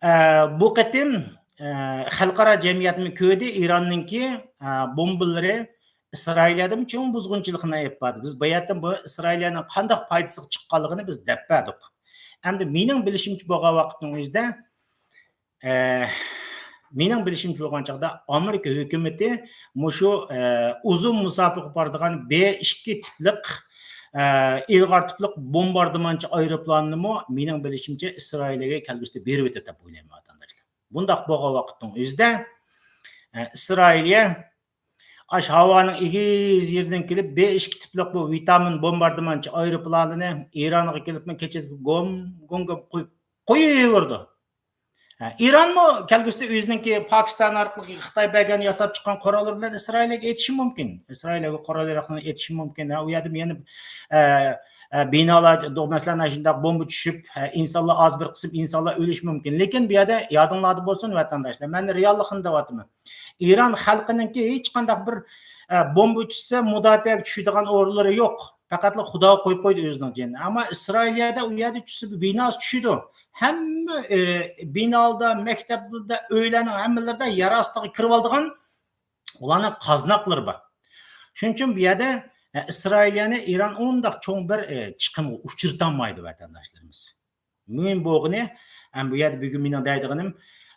ئە، بۇ قېتىم، ئە، خەلقئارا جەمئىيەتمۇ كۆردى، ئىراننىڭكى، ئە، بومبىلىرى ئىسرائىلىيەدىمۇ چوڭ بۇزغۇنچىلىقنى ئېلىپ باردى. بىز بۇ يەردىن بۇ ئىسرائىلىيەنىڭ قانداق پايدىسىغا چىققانلىقىنى بىز دەپ بەردۇق. ئەمدى مېنىڭ بىلىشىمچە بولغان ۋاقىتنىڭ ئۆزىدە، ئە، مېنىڭ بىلىشىمچە بولغان چاغدا ئامېرىكا ھۆكۈمىتى مۇشۇ، ئە، ئۇزۇن مۇساپىگە بارىدىغان بې ئىككى تىپلىق، ئە، ئىلغار تىپلىق بومباردىمانچى ئايروپىلانىنىمۇ مېنىڭ بىلىشىمچە ئىسرائىلىيەگە كەلگۈسىدە بېرىۋېتىدۇ دەپ ئويلايمەن، ۋەتەنداشلار. بۇنداق بولغان ۋاقىتنىڭ ئۆزىدە، ئە، ئىسرائىلىيە ئاش ھاۋانىڭ ئېگىز يېرىدىن كېلىپ، بې ئىككى تىپلىق بۇ ۋىتامىن بومباردىمانچى ئايروپىلانىنى ئىرانغا كېلىپمۇ كېچىدە گوم، گوم، گوم قويۇپ، قويۇۋېرىدۇ. ھە، ئىرانمۇ كەلگۈسىدە ئۆزىنىڭكى پاكىستان ئارقىلىق خىتاي بەرگەن ياساپ چىققان قوراللىرى بىلەن ئىسرائىلىيەگە ئېتىشى مۇمكىن. ئىسرائىلىيەگە قورال ياراغلارنى ئېتىشى مۇمكىن. ھە، ئۇ يەردىمۇ يەنە، ئە، ئە، بىنالار، دو-، مەسىلەن، ئاشۇنداق بومبا چۈشۈپ، ھە، ئىنسانلار ئاز، بىر قىسىم ئىنسانلار ئۆلۈشى مۇمكىن. لېكىن بۇ يەردە يادىڭلاردا بولسۇن، ۋەتەنداشلار، مەن رېئاللىقنى دەۋاتىمەن. ئىران خەلقىنىڭكى ھېچقانداق بىر، ئە، بومبا چۈشسە مۇداپىئەگە چۈشىدىغان ئورۇنلىرى يوق. پەقەتلا خۇداغا قويۇپ قويدى ئۆزىنىڭ جېنىنى. ئەمما ئىسرائىلىيەدە ئۇ يەردە چۈشسە بىر بىناسى چۈشىدۇ. ھەممە، ئە، بىنالاردا، مەكتەپلەردە، ئۆيلەرنىڭ ھەممىلىرىدە يەر ئاستىغا كىرىۋالىدىغان ئۇلارنىڭ قازناقلىرى بار. شۇنىڭ ئۈچۈن بۇ يەردە، ئە، ئىسرائىلىيەنى ئىران ئۇنداق چوڭ بىر، ئە، چىقىمغا ئۇچرىتالمايدۇ، ۋەتەنداشلىرىمىز. مۇھىم بولغىنى، ئە، بۇ يەردە بۈگۈن مېنىڭ دەيدىغىنىم،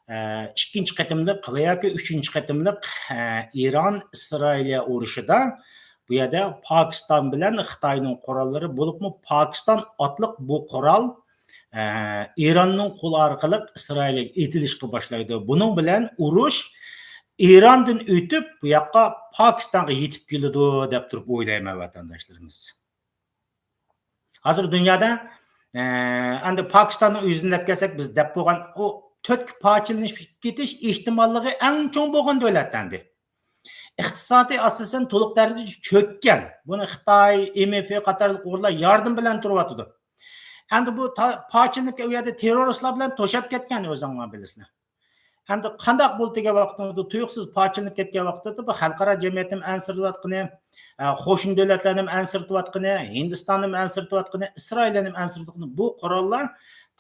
ئە، ئىككىنچى قېتىملىق ۋە ياكى ئۈچىنچى قېتىملىق، ئە، ئىران ئىسرائىلىيە ئۇرۇشىدا بۇ يەردە پاكىستان بىلەن خىتاينىڭ قوراللىرى، بولۇپمۇ پاكىستان ئاتلىق بۇ قورال، ئە، ئىراننىڭ قولى ئارقىلىق ئىسرائىلگە ئېتىلىشقا باشلايدۇ. بۇنىڭ بىلەن ئۇرۇش ئىراندىن ئۆتۈپ، بۇ ياققا پاكىستانغا يېتىپ كېلىدۇ دەپ تۇرۇپ ئويلايمەن، ۋەتەنداشلىرىمىز. ھازىر دۇنيادا، ئە، ئەمدى پاكىستاننىڭ ئۆزىنى دەپ كەلسەك، بىز دەپ بولغان ئۇ تۆتكە پارچىلىنىپ كېتىش ئېھتىماللىقى ئەڭ چوڭ بولغان دۆلەت ئەمدى. ئىقتىسادىي ئاساسەن تولۇق دەرىجىدە چۆككەن. بۇنى خىتاي، ئاي ئېم ئېف قاتارلىق ئورۇنلار ياردىمى بىلەن تۇرۇۋاتىدۇ. ئەمدى بۇ تا-، پارچىلىنىپ، ئۇ يەردە تېررورىستلار بىلەن توشاپ كەتكەن، ئۆزۈڭلار بىلىسىلەر. ئەمدى قانداق بولدى دېگەن ۋاقتىڭىزدا، تۇيۇقسىز پارچىلىنىپ كەتكەن ۋاقتىدا بۇ خەلقئارا جەمئىيەتنىمۇ ئەنسىرىتىۋاتقىنى، ئە، قوشنا دۆلەتلەرنىمۇ ئەنسىرىتىۋاتقىنى، ھىندىستاننىمۇ ئەنسىرىتىۋاتقىنى، ئىسرائىلنىمۇ ئەنسىرىتىۋاتقىنى، بۇ قوراللار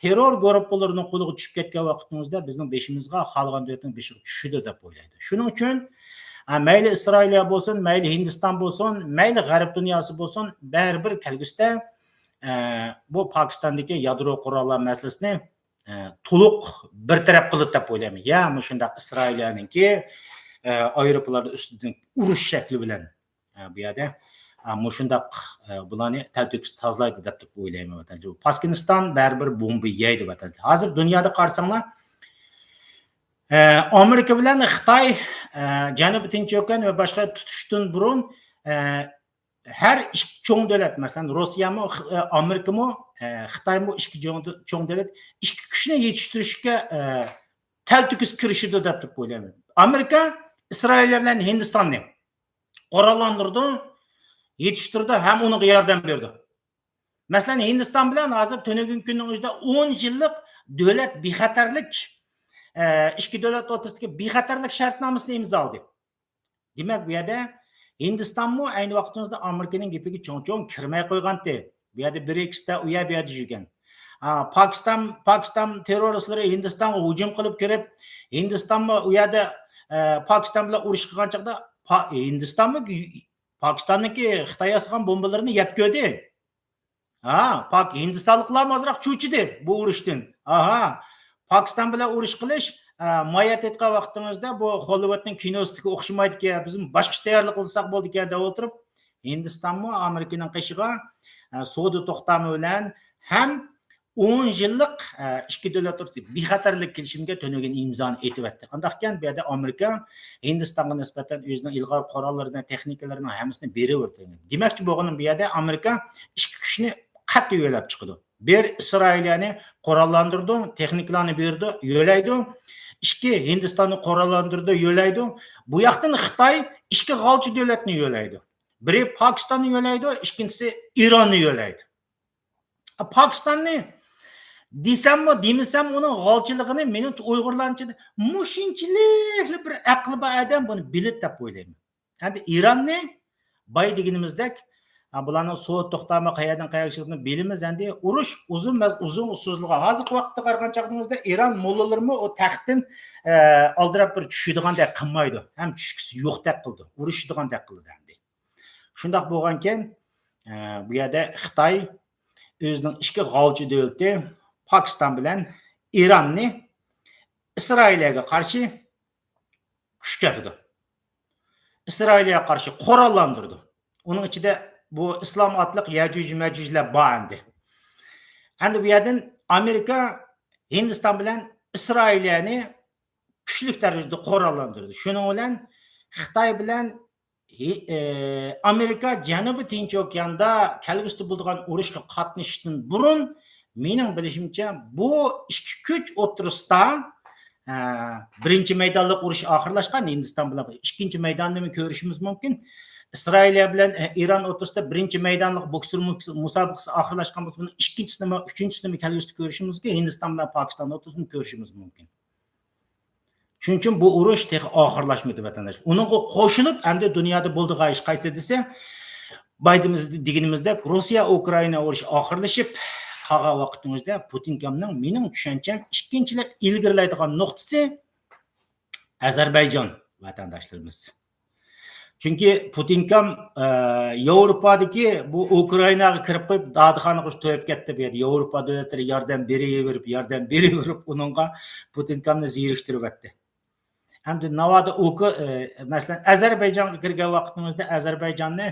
تېررور گۇرۇپپىلىرىنىڭ قولىغا چۈشۈپ كەتكەن ۋاقتىڭىزدا بىزنىڭ بېشىمىزغا، خالىغان دۆلەتنىڭ بېشىغا چۈشىدۇ دەپ ئويلايدۇ. شۇنىڭ ئۈچۈن، ئە، مەيلى ئىسرائىلىيە بولسۇن، مەيلى ھىندىستان بولسۇن، مەيلى غەرب دۇنياسى بولسۇن، بەرىبىر كەلگۈسىدە، ئە، بۇ پاكىستاندىكى يادرو قوراللار مەسىلىسىنى ئە، تولۇق بىر تەرەپ قىلىدۇ دەپ ئويلايمەن. يا مۇشۇنداق ئىسرائىلىيەنىڭكى، ئە، ئايروپىلانلار ئۈستىدىن ئۇرۇش شەكلى بىلەن، ئە، بۇ يەردە، ئە، مۇشۇنداق، ئە، بۇلارنى تەلتۆكۈس تازىلايدۇ دەپ تۇرۇپ ئويلايمەن، ۋەتەن. پاكىستان بەرىبىر بومبا يەيدۇ، ۋەتەن. ھازىر دۇنيادا قارىساڭلار، ئە، ئامېرىكا بىلەن خىتاي، ئە، جەنۇبىي تىنچ ئوكيان ۋە باشقا تۇتۇشتىن بۇرۇن، ئە، ھەر ئىككى چوڭ دۆلەت، مەسىلەن، روسىيەمۇ، خ-، ئامېرىكىمۇ، ئە، خىتايمۇ ئىككى چوڭ، چوڭ دۆلەت، ئىككى كۈچنى يېتىشتۈرۈشكە، ئە، تەلتۆكۈس كىرىشىدۇ دەپ تۇرۇپ ئويلايمەن. ئامېرىكا ئىسرائىل بىلەن ھىندىستاننى قوراللاندۇرىدۇ، يېتىشتۈرىدۇ ھەم ئۇنىڭغا ياردەم بېرىدۇ. مەسىلەن، ھىندىستان بىلەن ھازىر تۈنۈگۈنكى كۈننىڭ ئۆزىدە ئون يىللىق دۆلەت بىخەتەرلىك، ئە، ئىككى دۆلەت ئوتتۇرىسىدىكى بىخەتەرلىك شەرتنامىسىنى ئىمزالىدى. دېمەك، بۇ يەردە ھىندىستانمۇ ئەينى ۋاقتىمىزدا ئامېرىكىنىڭ گېپىگە چوڭ-چوڭ كىرمەي قويغانتى. بۇ يەردە برىكستا، ئۇ يەر، بۇ يەردە يۈرگەن. ئا، پاكىستان، پاكىستان تېررورىستلىرى ھىندىستانغا ھۇجۇم قىلىپ كىرىپ، ھىندىستانمۇ ئۇ يەردە، ئە، پاكىستان بىلەن ئۇرۇش قىلغان چاغدا پا-، ھىندىستانمۇ پاكىستاننىڭكى خىتاي ياسىغان بومبىلىرىنى يەپ كۆردى. ھا، پاك-، ھىندىستانلىقلارمۇ ئازراق چۆچۈدى بۇ ئۇرۇشتىن. ئاھا، پاكىستان بىلەن ئۇرۇش قىلىش، ئە، مايا تېتىقا ۋاقتىڭىزدا بۇ خوللىۋۇدنىڭ كىنوسىدىكى ئوخشىمايدىكەن، بىز باشقىچە تەييارلىق قىلساق بولىدىكەن دەپ ئولتۇرۇپ، ھىندىستانمۇ ئامېرىكىنىڭ قېشىغا، ئە، سودا توختامى بىلەن ھەم ئون يىللىق، ئە، ئىككى دۆلەت ئوتتۇرىسىدا بىخەتەرلىك كېلىشىمىگە تۆنۈگۈن ئىمزانى ئېتىۋەتتى. ئانداقكەن بۇ يەردە ئامېرىكا ھىندىستانغا نىسبەتەن ئۆزىنىڭ ئىلغار قوراللىرىنى، تېخنىكىلىرىنىڭ ھەممىسىنى بېرىۋېرىدۇ. دېمەكچى بولغىنىم، بۇ يەردە ئامېرىكا ئىككى كۈچنى قەتئىي يۆلەپ چىقىدۇ. بىر ئىسرائىلىيەنى قوراللاندۇرىدۇ، تېخنىكىلارنى بېرىدۇ، يۆلەيدۇ. ئىككى، ھىندىستاننى قوراللاندۇرىدۇ، يۆلەيدۇ. بۇ ياقتىن خىتاي ئىككى غالچە دۆلەتنى يۆلەيدۇ. بىرى پاكىستاننى يۆلەيدۇ، ئىككىنچىسى ئىراننى يۆلەيدۇ. پاكىستاننى دېسەممۇ، دېمىسەم، ئۇنىڭ غالچىلىقىنى، مېنىڭچە، ئۇيغۇرلارنىڭچە مۇشۇنچىلىكلا بىر ئەقلى بار ئادەم بۇنى بىلىدۇ دەپ ئويلايمەن. ئەمدى ئىراننى باي دېگىنىمىزدەك، ھە، بۇلارنىڭ سودا توختامى قەيەردىن قەيەرگىچىلىكىنى بىلىمىز. ئەمدى ئۇرۇش ئۇزۇن مەز-، ئۇزۇن سوزۇلغان. ھازىرقى ۋاقىتتا قارىغان چاغىمىزدا ئىران موللىلىرىمۇ ئۇ تەختتىن، ئە، ئالدىراپ بىر چۈشىدىغاندەك قىلمايدۇ. ھەم چۈشكۈسى يوقتەك قىلىدۇ. ئۇرۇشىدىغاندەك قىلىدۇ ئەمدى. شۇنداق بولغانكەن، ئە، بۇ يەردە خىتاي ئۆزىنىڭ ئىككى غالچە دۆلىتى پاكىستان بىلەن ئىراننى ئىسرائىلىيەگە قارشى كۈچكە ئاتىدۇ. ئىسرائىلىيەگە قارشى قوراللاندۇرىدۇ. ئۇنىڭ ئىچىدە بۇ ئىسلام ئاتلىق يەجۈج مەجۈجلەر بار ئەمدى. ئەمدى بۇ يەردىن ئامېرىكا ھىندىستان بىلەن ئىسرائىلىيەنى كۈچلۈك دەرىجىدە قوراللاندۇرىدۇ. شۇنىڭ بىلەن خىتاي بىلەن ھى-، ئى، ئامېرىكا جەنۇبىي تىنچ ئوكياندا كەلگۈسىدە بولىدىغان ئۇرۇشقا قاتنىشىشتىن بۇرۇن، مېنىڭ بىلىشىمچە، بۇ ئىككى كۈچ ئوتتۇرىسىدا، ئە، بىرىنچى مەيدانلىق ئۇرۇش ئاخىرلاشقان، ھىندىستان بىلەن ئىككىنچى مەيداننىمۇ كۆرۈشىمىز مۇمكىن. ئىسرائىلىيە بىلەن، ئە، ئىران ئوتتۇرىسىدا بىرىنچى مەيدانلىق بوكسور مۇسابىقىسى ئاخىرلاشقان بولسا، بۇنىڭ ئىككىنچىسىنىمۇ، ئۈچىنچىسىنىمۇ كەلگۈسىدە كۆرۈشىمىز مۇمكىن، ھىندىستان بىلەن پاكىستان ئوتتۇرىسىدىمۇ كۆرۈشىمىز مۇمكىن. شۇنىڭ ئۈچۈن بۇ ئۇرۇش تېخى ئاخىرلاشمىدى، ۋەتەنداش. ئۇنىڭغا قوشۇلۇپ، ئەمدى دۇنيادا بولىدىغان ئىش قايسى دېسە، بايا دېگىنىمىزدەك، روسىيە ئۇكرائىنا ئۇرۇشى ئاخىرلىشىپ قالغان ۋاقتىمىزدا، پۇتىنكامنىڭ، مېنىڭ چۈشەنچەم، ئىككىنچىلەپ ئىلگىرىلەيدىغان نۇقتىسى ئەزەربەيجان، ۋەتەنداشلىرىمىز. چۈنكى پۇتىنكام، ئە، ياۋروپادىكى بۇ ئۇكرائىناغا كىرىپ قويۇپ، دادىخانىغا تويۇپ كەتتى بۇ يەردە. ياۋروپا دۆلەتلىرى ياردەم بېرىۋېرىپ، ياردەم بېرىۋېرىپ، ئۇنىڭغا پۇتىنكامنى زېرىكتۈرۈۋەتتى. ئەمدى ناۋادا ئۇكر-، ئە، مەسىلەن، ئەزەربەيجانغا كىرگەن ۋاقتىمىزدا ئەزەربەيجاننى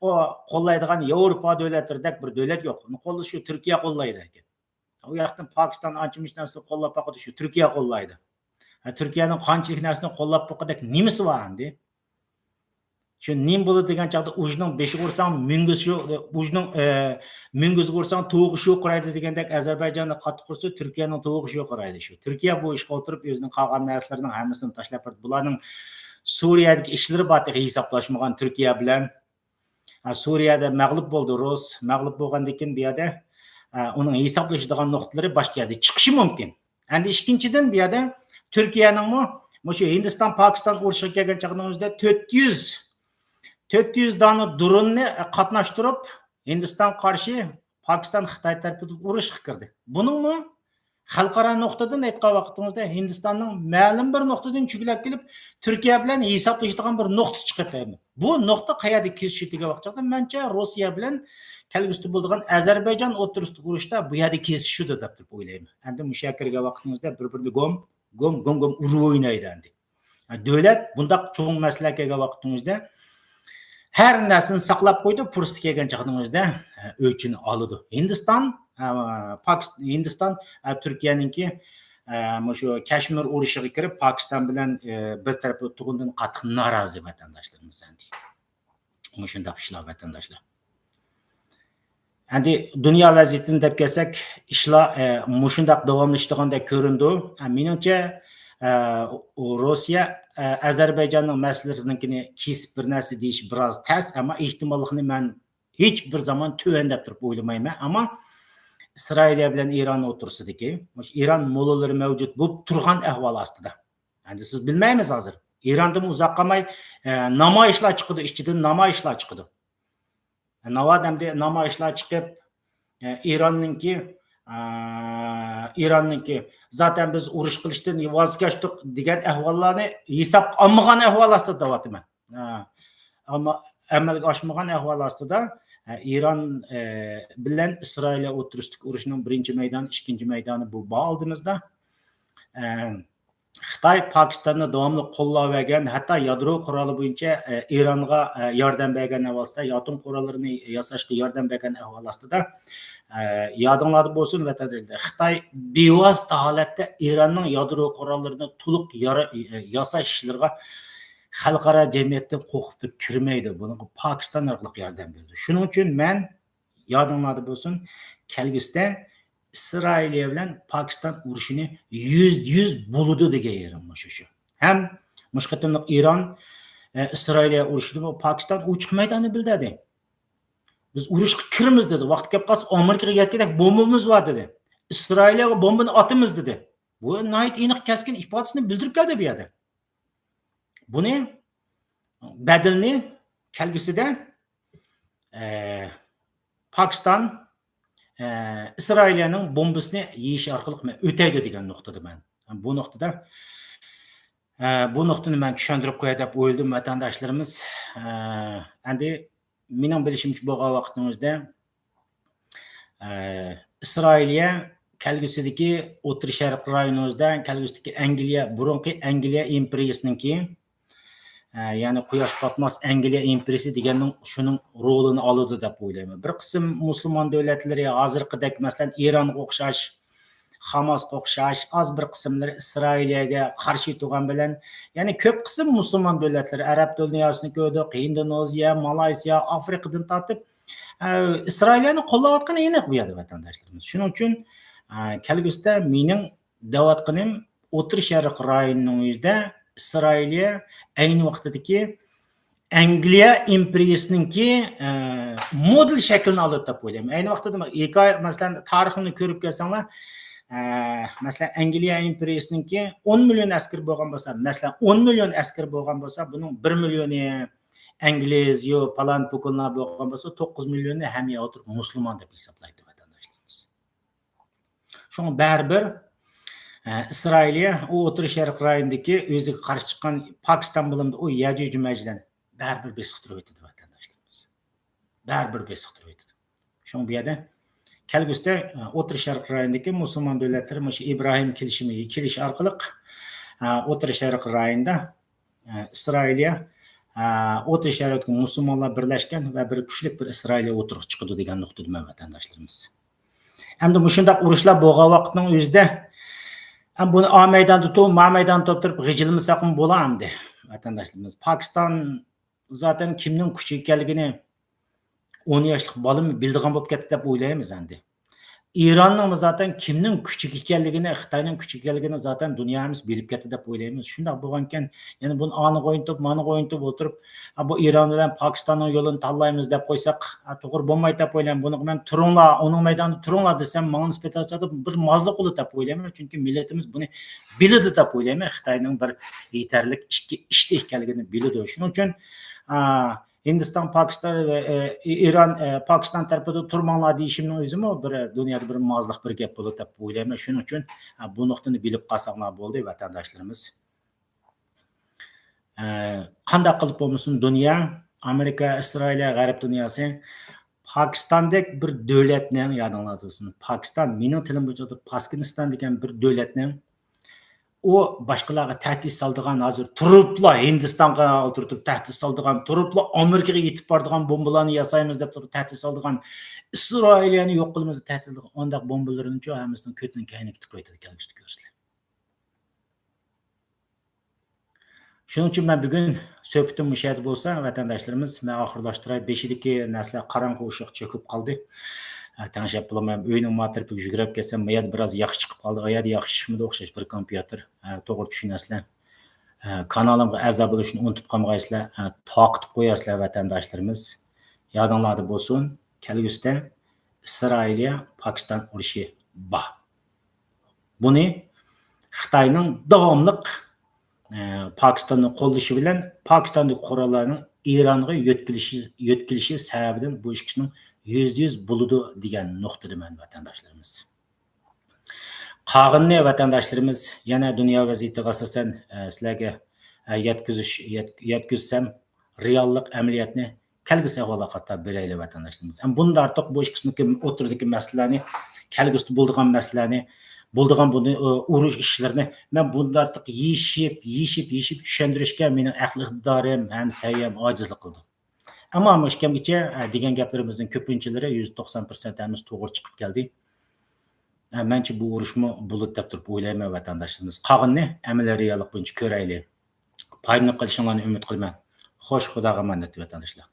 ئۇ قوللايدىغان ياۋروپا دۆلەتلىرىدەك بىر دۆلەت يوق. ئۇنى قوللىشى تۈركىيە قوللايدىكەن. ئۇ ياقتىن پاكىستان ئانچە مۇنچە نەرسىنى قوللاپ باقىدۇ، شۇ تۈركىيە قوللايدۇ. ھە، تۈركىيەنىڭ قانچىلىك نەرسىنى قوللاپ باققۇدەك نېمىسى بار ئەمدى؟ شۇ نېمە بولىدۇ دېگەن چاغدا، ئۇژنىڭ بېشىغا ئۇرساڭ، مۈڭگۈزى شۇ، ئۇژنىڭ، ئە، مۈڭگۈزىگە ئۇرساڭ، تۇۋىقى شۇ قۇرايدۇ دېگەندەك، ئەزەربەيجاندا قاتتىق ئۇرسا، تۈركىيەنىڭ تۇۋىقى شۇ قۇرايدۇ شۇ. تۈركىيە بۇ ئىشقا ئولتۇرۇپ، ئۆزىنىڭ قالغان نەرسىلىرىنىڭ ھەممىسىنى تاشلاپ بېرىدۇ. بۇلارنىڭ سۈرىيەدىكى ئىشلىرى بار، تېخى ھېسابلاشمىغان تۈركىيە بىلەن. ھە، سۈرىيەدە مەغلۇپ بولدى رۇس. مەغلۇپ بولغاندىن كېيىن بۇ يەردە، ھە، ئۇنىڭ ھېسابلىشىدىغان نۇقتىلىرى باشقا يەردە چىقىشى مۇمكىن. ئەمدى ئىككىنچىدىن، بۇ يەردە تۈركىيەنىڭمۇ مۇشۇ ھىندىستان، پاكىستان ئۇرۇشىغا كەلگەن چاغنىڭ ئۆزىدە تۆت يۈز، تۆت يۈز دانە دروننى قاتناشتۇرۇپ، ھىندىستانغا قارشى پاكىستان، خىتاي تەرىپىدىن ئۇرۇشقا كىردى. بۇنىڭمۇ خەلقئارا نۇقتىدىن ئېيتقان ۋاقتىمىزدا، ھىندىستاننىڭ مەلۇم بىر نۇقتىدىن چۆگىلەپ كېلىپ، تۈركىيە بىلەن ھېسابلىشىدىغان بىر نۇقتا چىقىدۇ. بۇ نۇقتا قەيەردە كېسىشىدۇ دېگەن ۋاقىتتا، مەنچە، روسىيە بىلەن كەلگۈسىدە بولىدىغان ئەزەربەيجان ئوتتۇرىسىدا ئۇرۇشتا بۇ يەردە كېسىشىدۇ دەپ تۇرۇپ ئويلايمەن. ئەمدى مۇشۇ يەرگە كىرگەن ۋاقتىمىزدا بىر-بىرىنى گوم، گوم، گوم، گوم ئۇرۇپ ئوينايدۇ ئەمدى. دۆلەت بۇنداق چوڭ مەسىلە كەلگەن ۋاقتىنىڭ ئۆزىدە ھەر نەرسىنى ساقلاپ قويىدۇ، پۇرسىتى كەلگەن چاغنىڭ ئۆزىدە، ئە، ئۆچىنى ئالىدۇ. ھىندىستان، ئە، پاكىس-، ھىندىستان، ئە، تۈركىيەنىڭكى، ئە، مۇشۇ كەشمىر ئۇرۇشىغا كىرىپ، پاكىستان بىلەن، ئە، بىر تەرەپلىمە تۇرغىنىدىن قاتتىق نارازى ۋەتەنداشلىرىمىز ئەمدى. مۇشۇنداق ئىشلار ۋەتەنداشلار. ئەمدى دۇنيا ۋەزىيىتىنى دەپ كەلسەك، ئىشلار، ئە، مۇشۇنداق داۋاملىشىدىغاندەك كۆرۈنىدۇ. ئە، مېنىڭچە، ئە، ئۇ روسىيە، ئە، ئەزەربەيجاننىڭ مەسىلىسىنىڭكىنى كېسىپ بىر نەرسە دېيىش بىراز تەس، ئەمما ئېھتىماللىقىنى مەن ھېچ بىر زامان تۆۋەن دەپ تۇرۇپ ئويلىمايمەن. ئەمما ئىسرائىلىيە بىلەن ئىران ئوتتۇرىسىدىكى، مۇشۇ ئىران موللىلىرى مەۋجۇت بولۇپ تۇرغان ئەھۋال ئاستىدا. ئەمدى سىز بىلمەيمىز ھازىر. ئىراندىمۇ ئۇزاق قالماي، ئە، نامايىشلار چىقىدۇ، ئىچىدىن نامايىشلار چىقىدۇ. ناۋادا ئەمدى نامايىشلار چىقىپ، ئە، ئىراننىڭكى، ئە، ئىراننىڭكى، زاتەن بىز ئۇرۇش قىلىشتىن ۋاز كەچتۇق دېگەن ئەھۋاللارنى ھېسابقا ئالمىغان ئەھۋال ئاستىدا دەۋاتىمەن. ھە. ئەمما ئەمەلگە ئاشمىغان ئەھۋال ئاستىدا، ئە، ئىران، ئە، بىلەن ئىسرائىلىيە ئوتتۇرىسىدىكى ئۇرۇشنىڭ بىرىنچى مەيدانى، ئىككىنچى مەيدانى بۇ بار ئالدىمىزدا. ئە، خىتاي پاكىستاننى داۋاملىق قوللاۋەرگەن، ھەتتا يادرو قورالى بويىچە، ئە، ئىرانغا، ئە، ياردەم بەرگەن ئەھۋال ئاستىدا، ئاتوم قوراللىرىنى ياساشقا ياردەم بەرگەن ئەھۋال ئاستىدا، ئە، يادىڭلاردا بولسۇن، ۋەتەنداشلار، خىتاي بىۋاسىتە ھالەتتە ئىراننىڭ يادرو قوراللىرىنى تولۇق يارا-، ئە، ياساش ئىشلىرىغا خەلقئارا جەمئىيەتتىن قورقۇپ تۇرۇپ كىرمەيدۇ. بۇنىڭغا پاكىستان ئارقىلىق ياردەم بېرىدۇ. شۇنىڭ ئۈچۈن مەن، يادىڭلاردا بولسۇن، كەلگۈسىدە ئىسرائىلىيە بىلەن پاكىستان ئۇرۇشىنى يۈزدە يۈز بولىدۇ دېگەن يېرىم مۇشۇ شۇ. ھەم مۇشۇ قېتىملىق ئىران، ئە، ئىسرائىلىيە ئۇرۇشىدىمۇ پاكىستان ئوچۇق مەيداننى بىلدۈردى. بىز ئۇرۇشقا كىرىمىز دېدى. ۋاقتى كەپ قالسا ئامېرىكىغا يەتكۈدەك بومبىمىز بار دېدى. ئىسرائىلىيەگە بومبىنى ئاتىمىز دېدى. بۇ ناھايىتى ئېنىق كەسكىن ئىپادىسىنى بىلدۈرۈپ كەلدى بۇ يەردە. بۇنى بەدىلىنى كەلگۈسىدە، ئە، پاكىستان، ئە، ئىسرائىلىيەنىڭ بومبىسىنى يېيىش ئارقىلىق مەن ئۆتەيدۇ دېگەن نۇقتىدا مەن. بۇ نۇقتىدا، ئە، بۇ نۇقتىنى مەن چۈشەندۈرۈپ قوياي دەپ ئويلىدىم، ۋەتەنداشلىرىمىز. ئە، ئەمدى مېنىڭ بىلىشىمچە بولغان ۋاقىتنىڭ ئۆزىدە، ئە، ئىسرائىلىيە كەلگۈسىدىكى ئوتتۇرا شەرق رايونىمىزدا كەلگۈسىدىكى ئەنگلىيە، بۇرۇنقى ئەنگلىيە ئىمپېرىيىسىنىڭكى، ئە، يەنى قۇياش پاتماس ئەنگلىيە ئىمپېرىيىسى دېگەننىڭ شۇنىڭ رولىنى ئالىدۇ دەپ ئويلايمەن. بىر قىسىم مۇسۇلمان دۆلەتلىرى ھازىرقىدەك، مەسىلەن، ئىرانغا ئوخشاش، خاماسقا ئوخشاش، ئاز بىر قىسىملىرى ئىسرائىلىيەگە قارشى تۇرغان بىلەن، يەنى كۆپ قىسىم مۇسۇلمان دۆلەتلىرى، ئەرەب دۇنياسىنى كۆردۇق، ھىندونېزىيە، مالايسىيا، ئافرىقىدىن تارتىپ، ئە، ئىسرائىلىيەنى قوللاۋاتقىنى ئېنىق بۇ يەردە، ۋەتەنداشلىرىمىز. شۇنىڭ ئۈچۈن، ئە، كەلگۈسىدە مېنىڭ دەۋاتقىنىم ئوتتۇرا شەرق رايونىنىڭ ئۆزىدە ئىسرائىلىيە ئەينى ۋاقتىدىكى ئەنگلىيە ئىمپېرىيىسىنىڭكى، ئە، مودېل شەكلىنى ئالىدۇ دەپ ئويلايمەن. ئەينى ۋاقتىدا ھېكايە، مەسىلەن، تارىخنى كۆرۈپ كەلسەڭلار، ئە، مەسىلەن، ئەنگلىيە ئىمپېرىيىسىنىڭكى ئون مىليون ئەسكىرى بولغان بولسا، مەسىلەن، ئون مىليون ئەسكىرى بولغان بولسا، بۇنىڭ بىر مىليونى ئىنگلىز، يو، پالان پۇكۇنلار بولغان بولسا، توققۇز مىليوننى ھەممە يەرگە ئولتۇرۇپ مۇسۇلمان دەپ ھېسابلايدۇ ۋەتەنداشلىرىمىز. شۇڭا بەرىبىر، ئە، ئىسرائىلىيە ئۇ ئوتتۇرا شەرق رايونىدىكى ئۆزىگە قارشى چىققان پاكىستان بولۇمدا ئۇ يەجۈج مەجۈجلەرنى بەرىبىر بېسىقتۇرۇۋېتىدۇ ۋەتەنداشلىرىمىز. بەرىبىر بېسىقتۇرۇۋېتىدۇ. شۇڭا بۇ يەردە كەلگۈسىدە، ئە، ئوتتۇرا شەرق رايونىدىكى مۇسۇلمان دۆلەتلىرى مۇشۇ ئىبراھىم كېلىشىمىگە كېلىش ئارقىلىق، ئە، ئوتتۇرا شەرق رايونىدا، ئە، ئىسرائىلىيە، ئە، ئوتتۇرا شەرقتىكى مۇسۇلمانلار بىرلەشكەن ۋە بىر كۈچلۈك بىر ئىسرائىلىيە ئوتتۇرىغا چىقىدۇ دېگەن نۇقتىدىمەن، ۋەتەنداشلىرىمىز. ئەمدى مۇشۇنداق ئۇرۇشلار بولغان ۋاقىتنىڭ ئۆزىدە، ئەم، بۇنى ئا مەيداندا تۇرۇپ، ما مەيداندا تۇرۇپ غىجىلمىساقمۇ بولا ئەمدى، ۋەتەنداشلىرىمىز. پاكىستان زاتەن كىمنىڭ كۈچى ئىكەنلىكىنى ئون ياشلىق بالىمۇ بىلىدىغان بولۇپ كەتتى دەپ ئويلايمىز ئەمدى. ئىراننىڭمۇ زاتەن كىمنىڭ كۈچى ئىكەنلىكىنى، خىتاينىڭ كۈچى ئىكەنلىكىنى زاتەن دۇنيا ھەممىسى بىلىپ كەتتى دەپ ئويلايمىز. شۇنداق بولغانىكەن، يەنە بۇنى ئانىغا ئوينىتىپ، مانىغا ئوينىتىپ ئولتۇرۇپ، ھە، بۇ ئىران بىلەن پاكىستاننىڭ يولىنى تاللايمىز دەپ قويساق، ھە، توغرا بولمايدۇ دەپ ئويلايمەن. بۇنىڭغا مەن تۇرۇڭلار، ئۇنىڭ مەيدانىدا تۇرۇڭلار دېسەم، ماڭا نىسبەتەن بىر مازلىق بولىدۇ دەپ ئويلايمەن. چۈنكى مىللىتىمىز بۇنى بىلىدۇ دەپ ئويلايمەن. خىتاينىڭ بىر يېتەرلىك ئىچكى ئىشتا ئىكەنلىكىنى بىلىدۇ. شۇنىڭ ئۈچۈن، ئا، ھىندىستان، پاكىستان، ئە، ئە، ئىران، ئە، پاكىستان تەرىپىدە تۇرماڭلار دېيىشىمنىڭ ئۆزىمۇ بىر دۇنيادا بىر مازلىق بىر گەپ بولىدۇ دەپ ئويلايمەن. شۇنىڭ ئۈچۈن، ئە، بۇ نۇقتىنى بىلىپ قالساڭلار بولدى، ۋەتەنداشلىرىمىز. ئە، قانداق قىلىپ بولمىسۇن، دۇنيا، ئامېرىكا، ئىسرائىلىيە، غەرب دۇنياسى پاكىستاندەك بىر دۆلەتنىڭ، يادىڭلاردا بولسۇن، پاكىستان، مېنىڭ تىلىم بويىچە پاسكىنىستان دېگەن بىر دۆلەتنىڭ ئۇ باشقىلارغا تەھدىت سالىدىغان، ھازىر تۇرۇپلا ھىندىستانغا ئولتۇرۇپ تەھدىت سالىدىغان، تۇرۇپلا ئامېرىكىغا يېتىپ بارىدىغان بومبىلارنى ياسايمىز دەپ تۇرۇپ تەھدىت سالىدىغان، ئىسرائىلىيەنى يوق قىلىمىز دەپ تەھدىت سالىدىغان ئانداق بومبىلىرىنىچۇ ھەممىسىنىڭ كۆتىنىڭ كەينىگە تىقىۋېتىدۇ، كەلگۈسىدە كۆرىسىلەر. شۇنىڭ ئۈچۈن مەن بۈگۈن سۆھبىتىم مۇشۇ يەردە بولسا، ۋەتەنداشلىرىمىز، مەن ئاخىرلاشتۇراي. بېشىدىكى نەرسىلەر قاراڭغۇ ئوشۇق چۆكۈپ قالدى. ئە، تەڭشەپ بولالمايمەن. ئۆينىڭ ما تەرىپىگە يۈگۈرۈپ كەتسەم، ما يەردە بىراز ياخشى چىقىپ قالدى. ئۇ يەردە ياخشى چىقمىدى ئوخشاش بىر كومپيۇتېر. ئە، توغرا چۈشىنەسىلەر. ئە، كانالىمغا ئەزا بولۇشنى ئۇنتۇپ قالمىغايسىلەر. ئە، تارقىتىپ قوياسىلەر، ۋەتەنداشلىرىمىز. يادىڭلاردا بولسۇن، كەلگۈسىدە ئىسرائىلىيە پاكىستان ئۇرۇشى بار. بۇنى خىتاينىڭ داۋاملىق، ئە، پاكىستاننى قوللىشى بىلەن پاكىستاندىكى قوراللارنىڭ ئىرانغا يۆتكىلىشى، يۆتكىلىشى سەۋەبىدىن بۇ ئىككىسىنىڭ يۈزدە يۈز بولىدۇ دېگەن نۇقتىدىمەن، ۋەتەنداشلىرىمىز. قالغىنىنى ۋەتەنداشلىرىمىز يەنە دۇنيا ۋەزىيىتىگە ئاساسەن، ئە، سىلەرگە، ئە، يەتكۈزۈش، يەت-، يەتكۈزسەم، رېئاللىق ئەمەلىيەتنى كەلگۈسى ئەھۋاللارغا قارىتا بېرەيلى ۋەتەنداشلىرىمىز. ھەم بۇندىن ئارتۇق بۇ ئىككىسىنىڭكى ئوتتۇرىدىكى مەسىلىلەرنى، كەلگۈسىدە بولىدىغان مەسىلىلەرنى، بولىدىغان بۇنى، ئۇ، ئۇرۇش ئىشلىرىنى مەن بۇندىن ئارتۇق يېشىپ، يېشىپ، يېشىپ چۈشەندۈرۈشكە مېنىڭ ئەقلىي ئىقتىدارىم ھەم سەۋىيەم ئاجىزلىق قىلىدۇ. ئەمما مۇشۇ كەمگىچە، ئە، دېگەن گەپلىرىمىزنىڭ كۆپىنچىلىرى يۈز توقسان پىرسەنت ھەممىسى توغرا چىقىپ كەلدى. ئە، مەنچە بۇ ئۇرۇشمۇ بولىدۇ دەپ تۇرۇپ ئويلايمەن ۋەتەنداشلىرىمىز. قالغىنىنى ئەمەلىي رېئاللىق بويىچە كۆرەيلى. پايدىلىنىپ قېلىشىڭلارنى ئۈمىد قىلىمەن. خوش، خۇداغا ئامانەت ۋەتەنداشلار.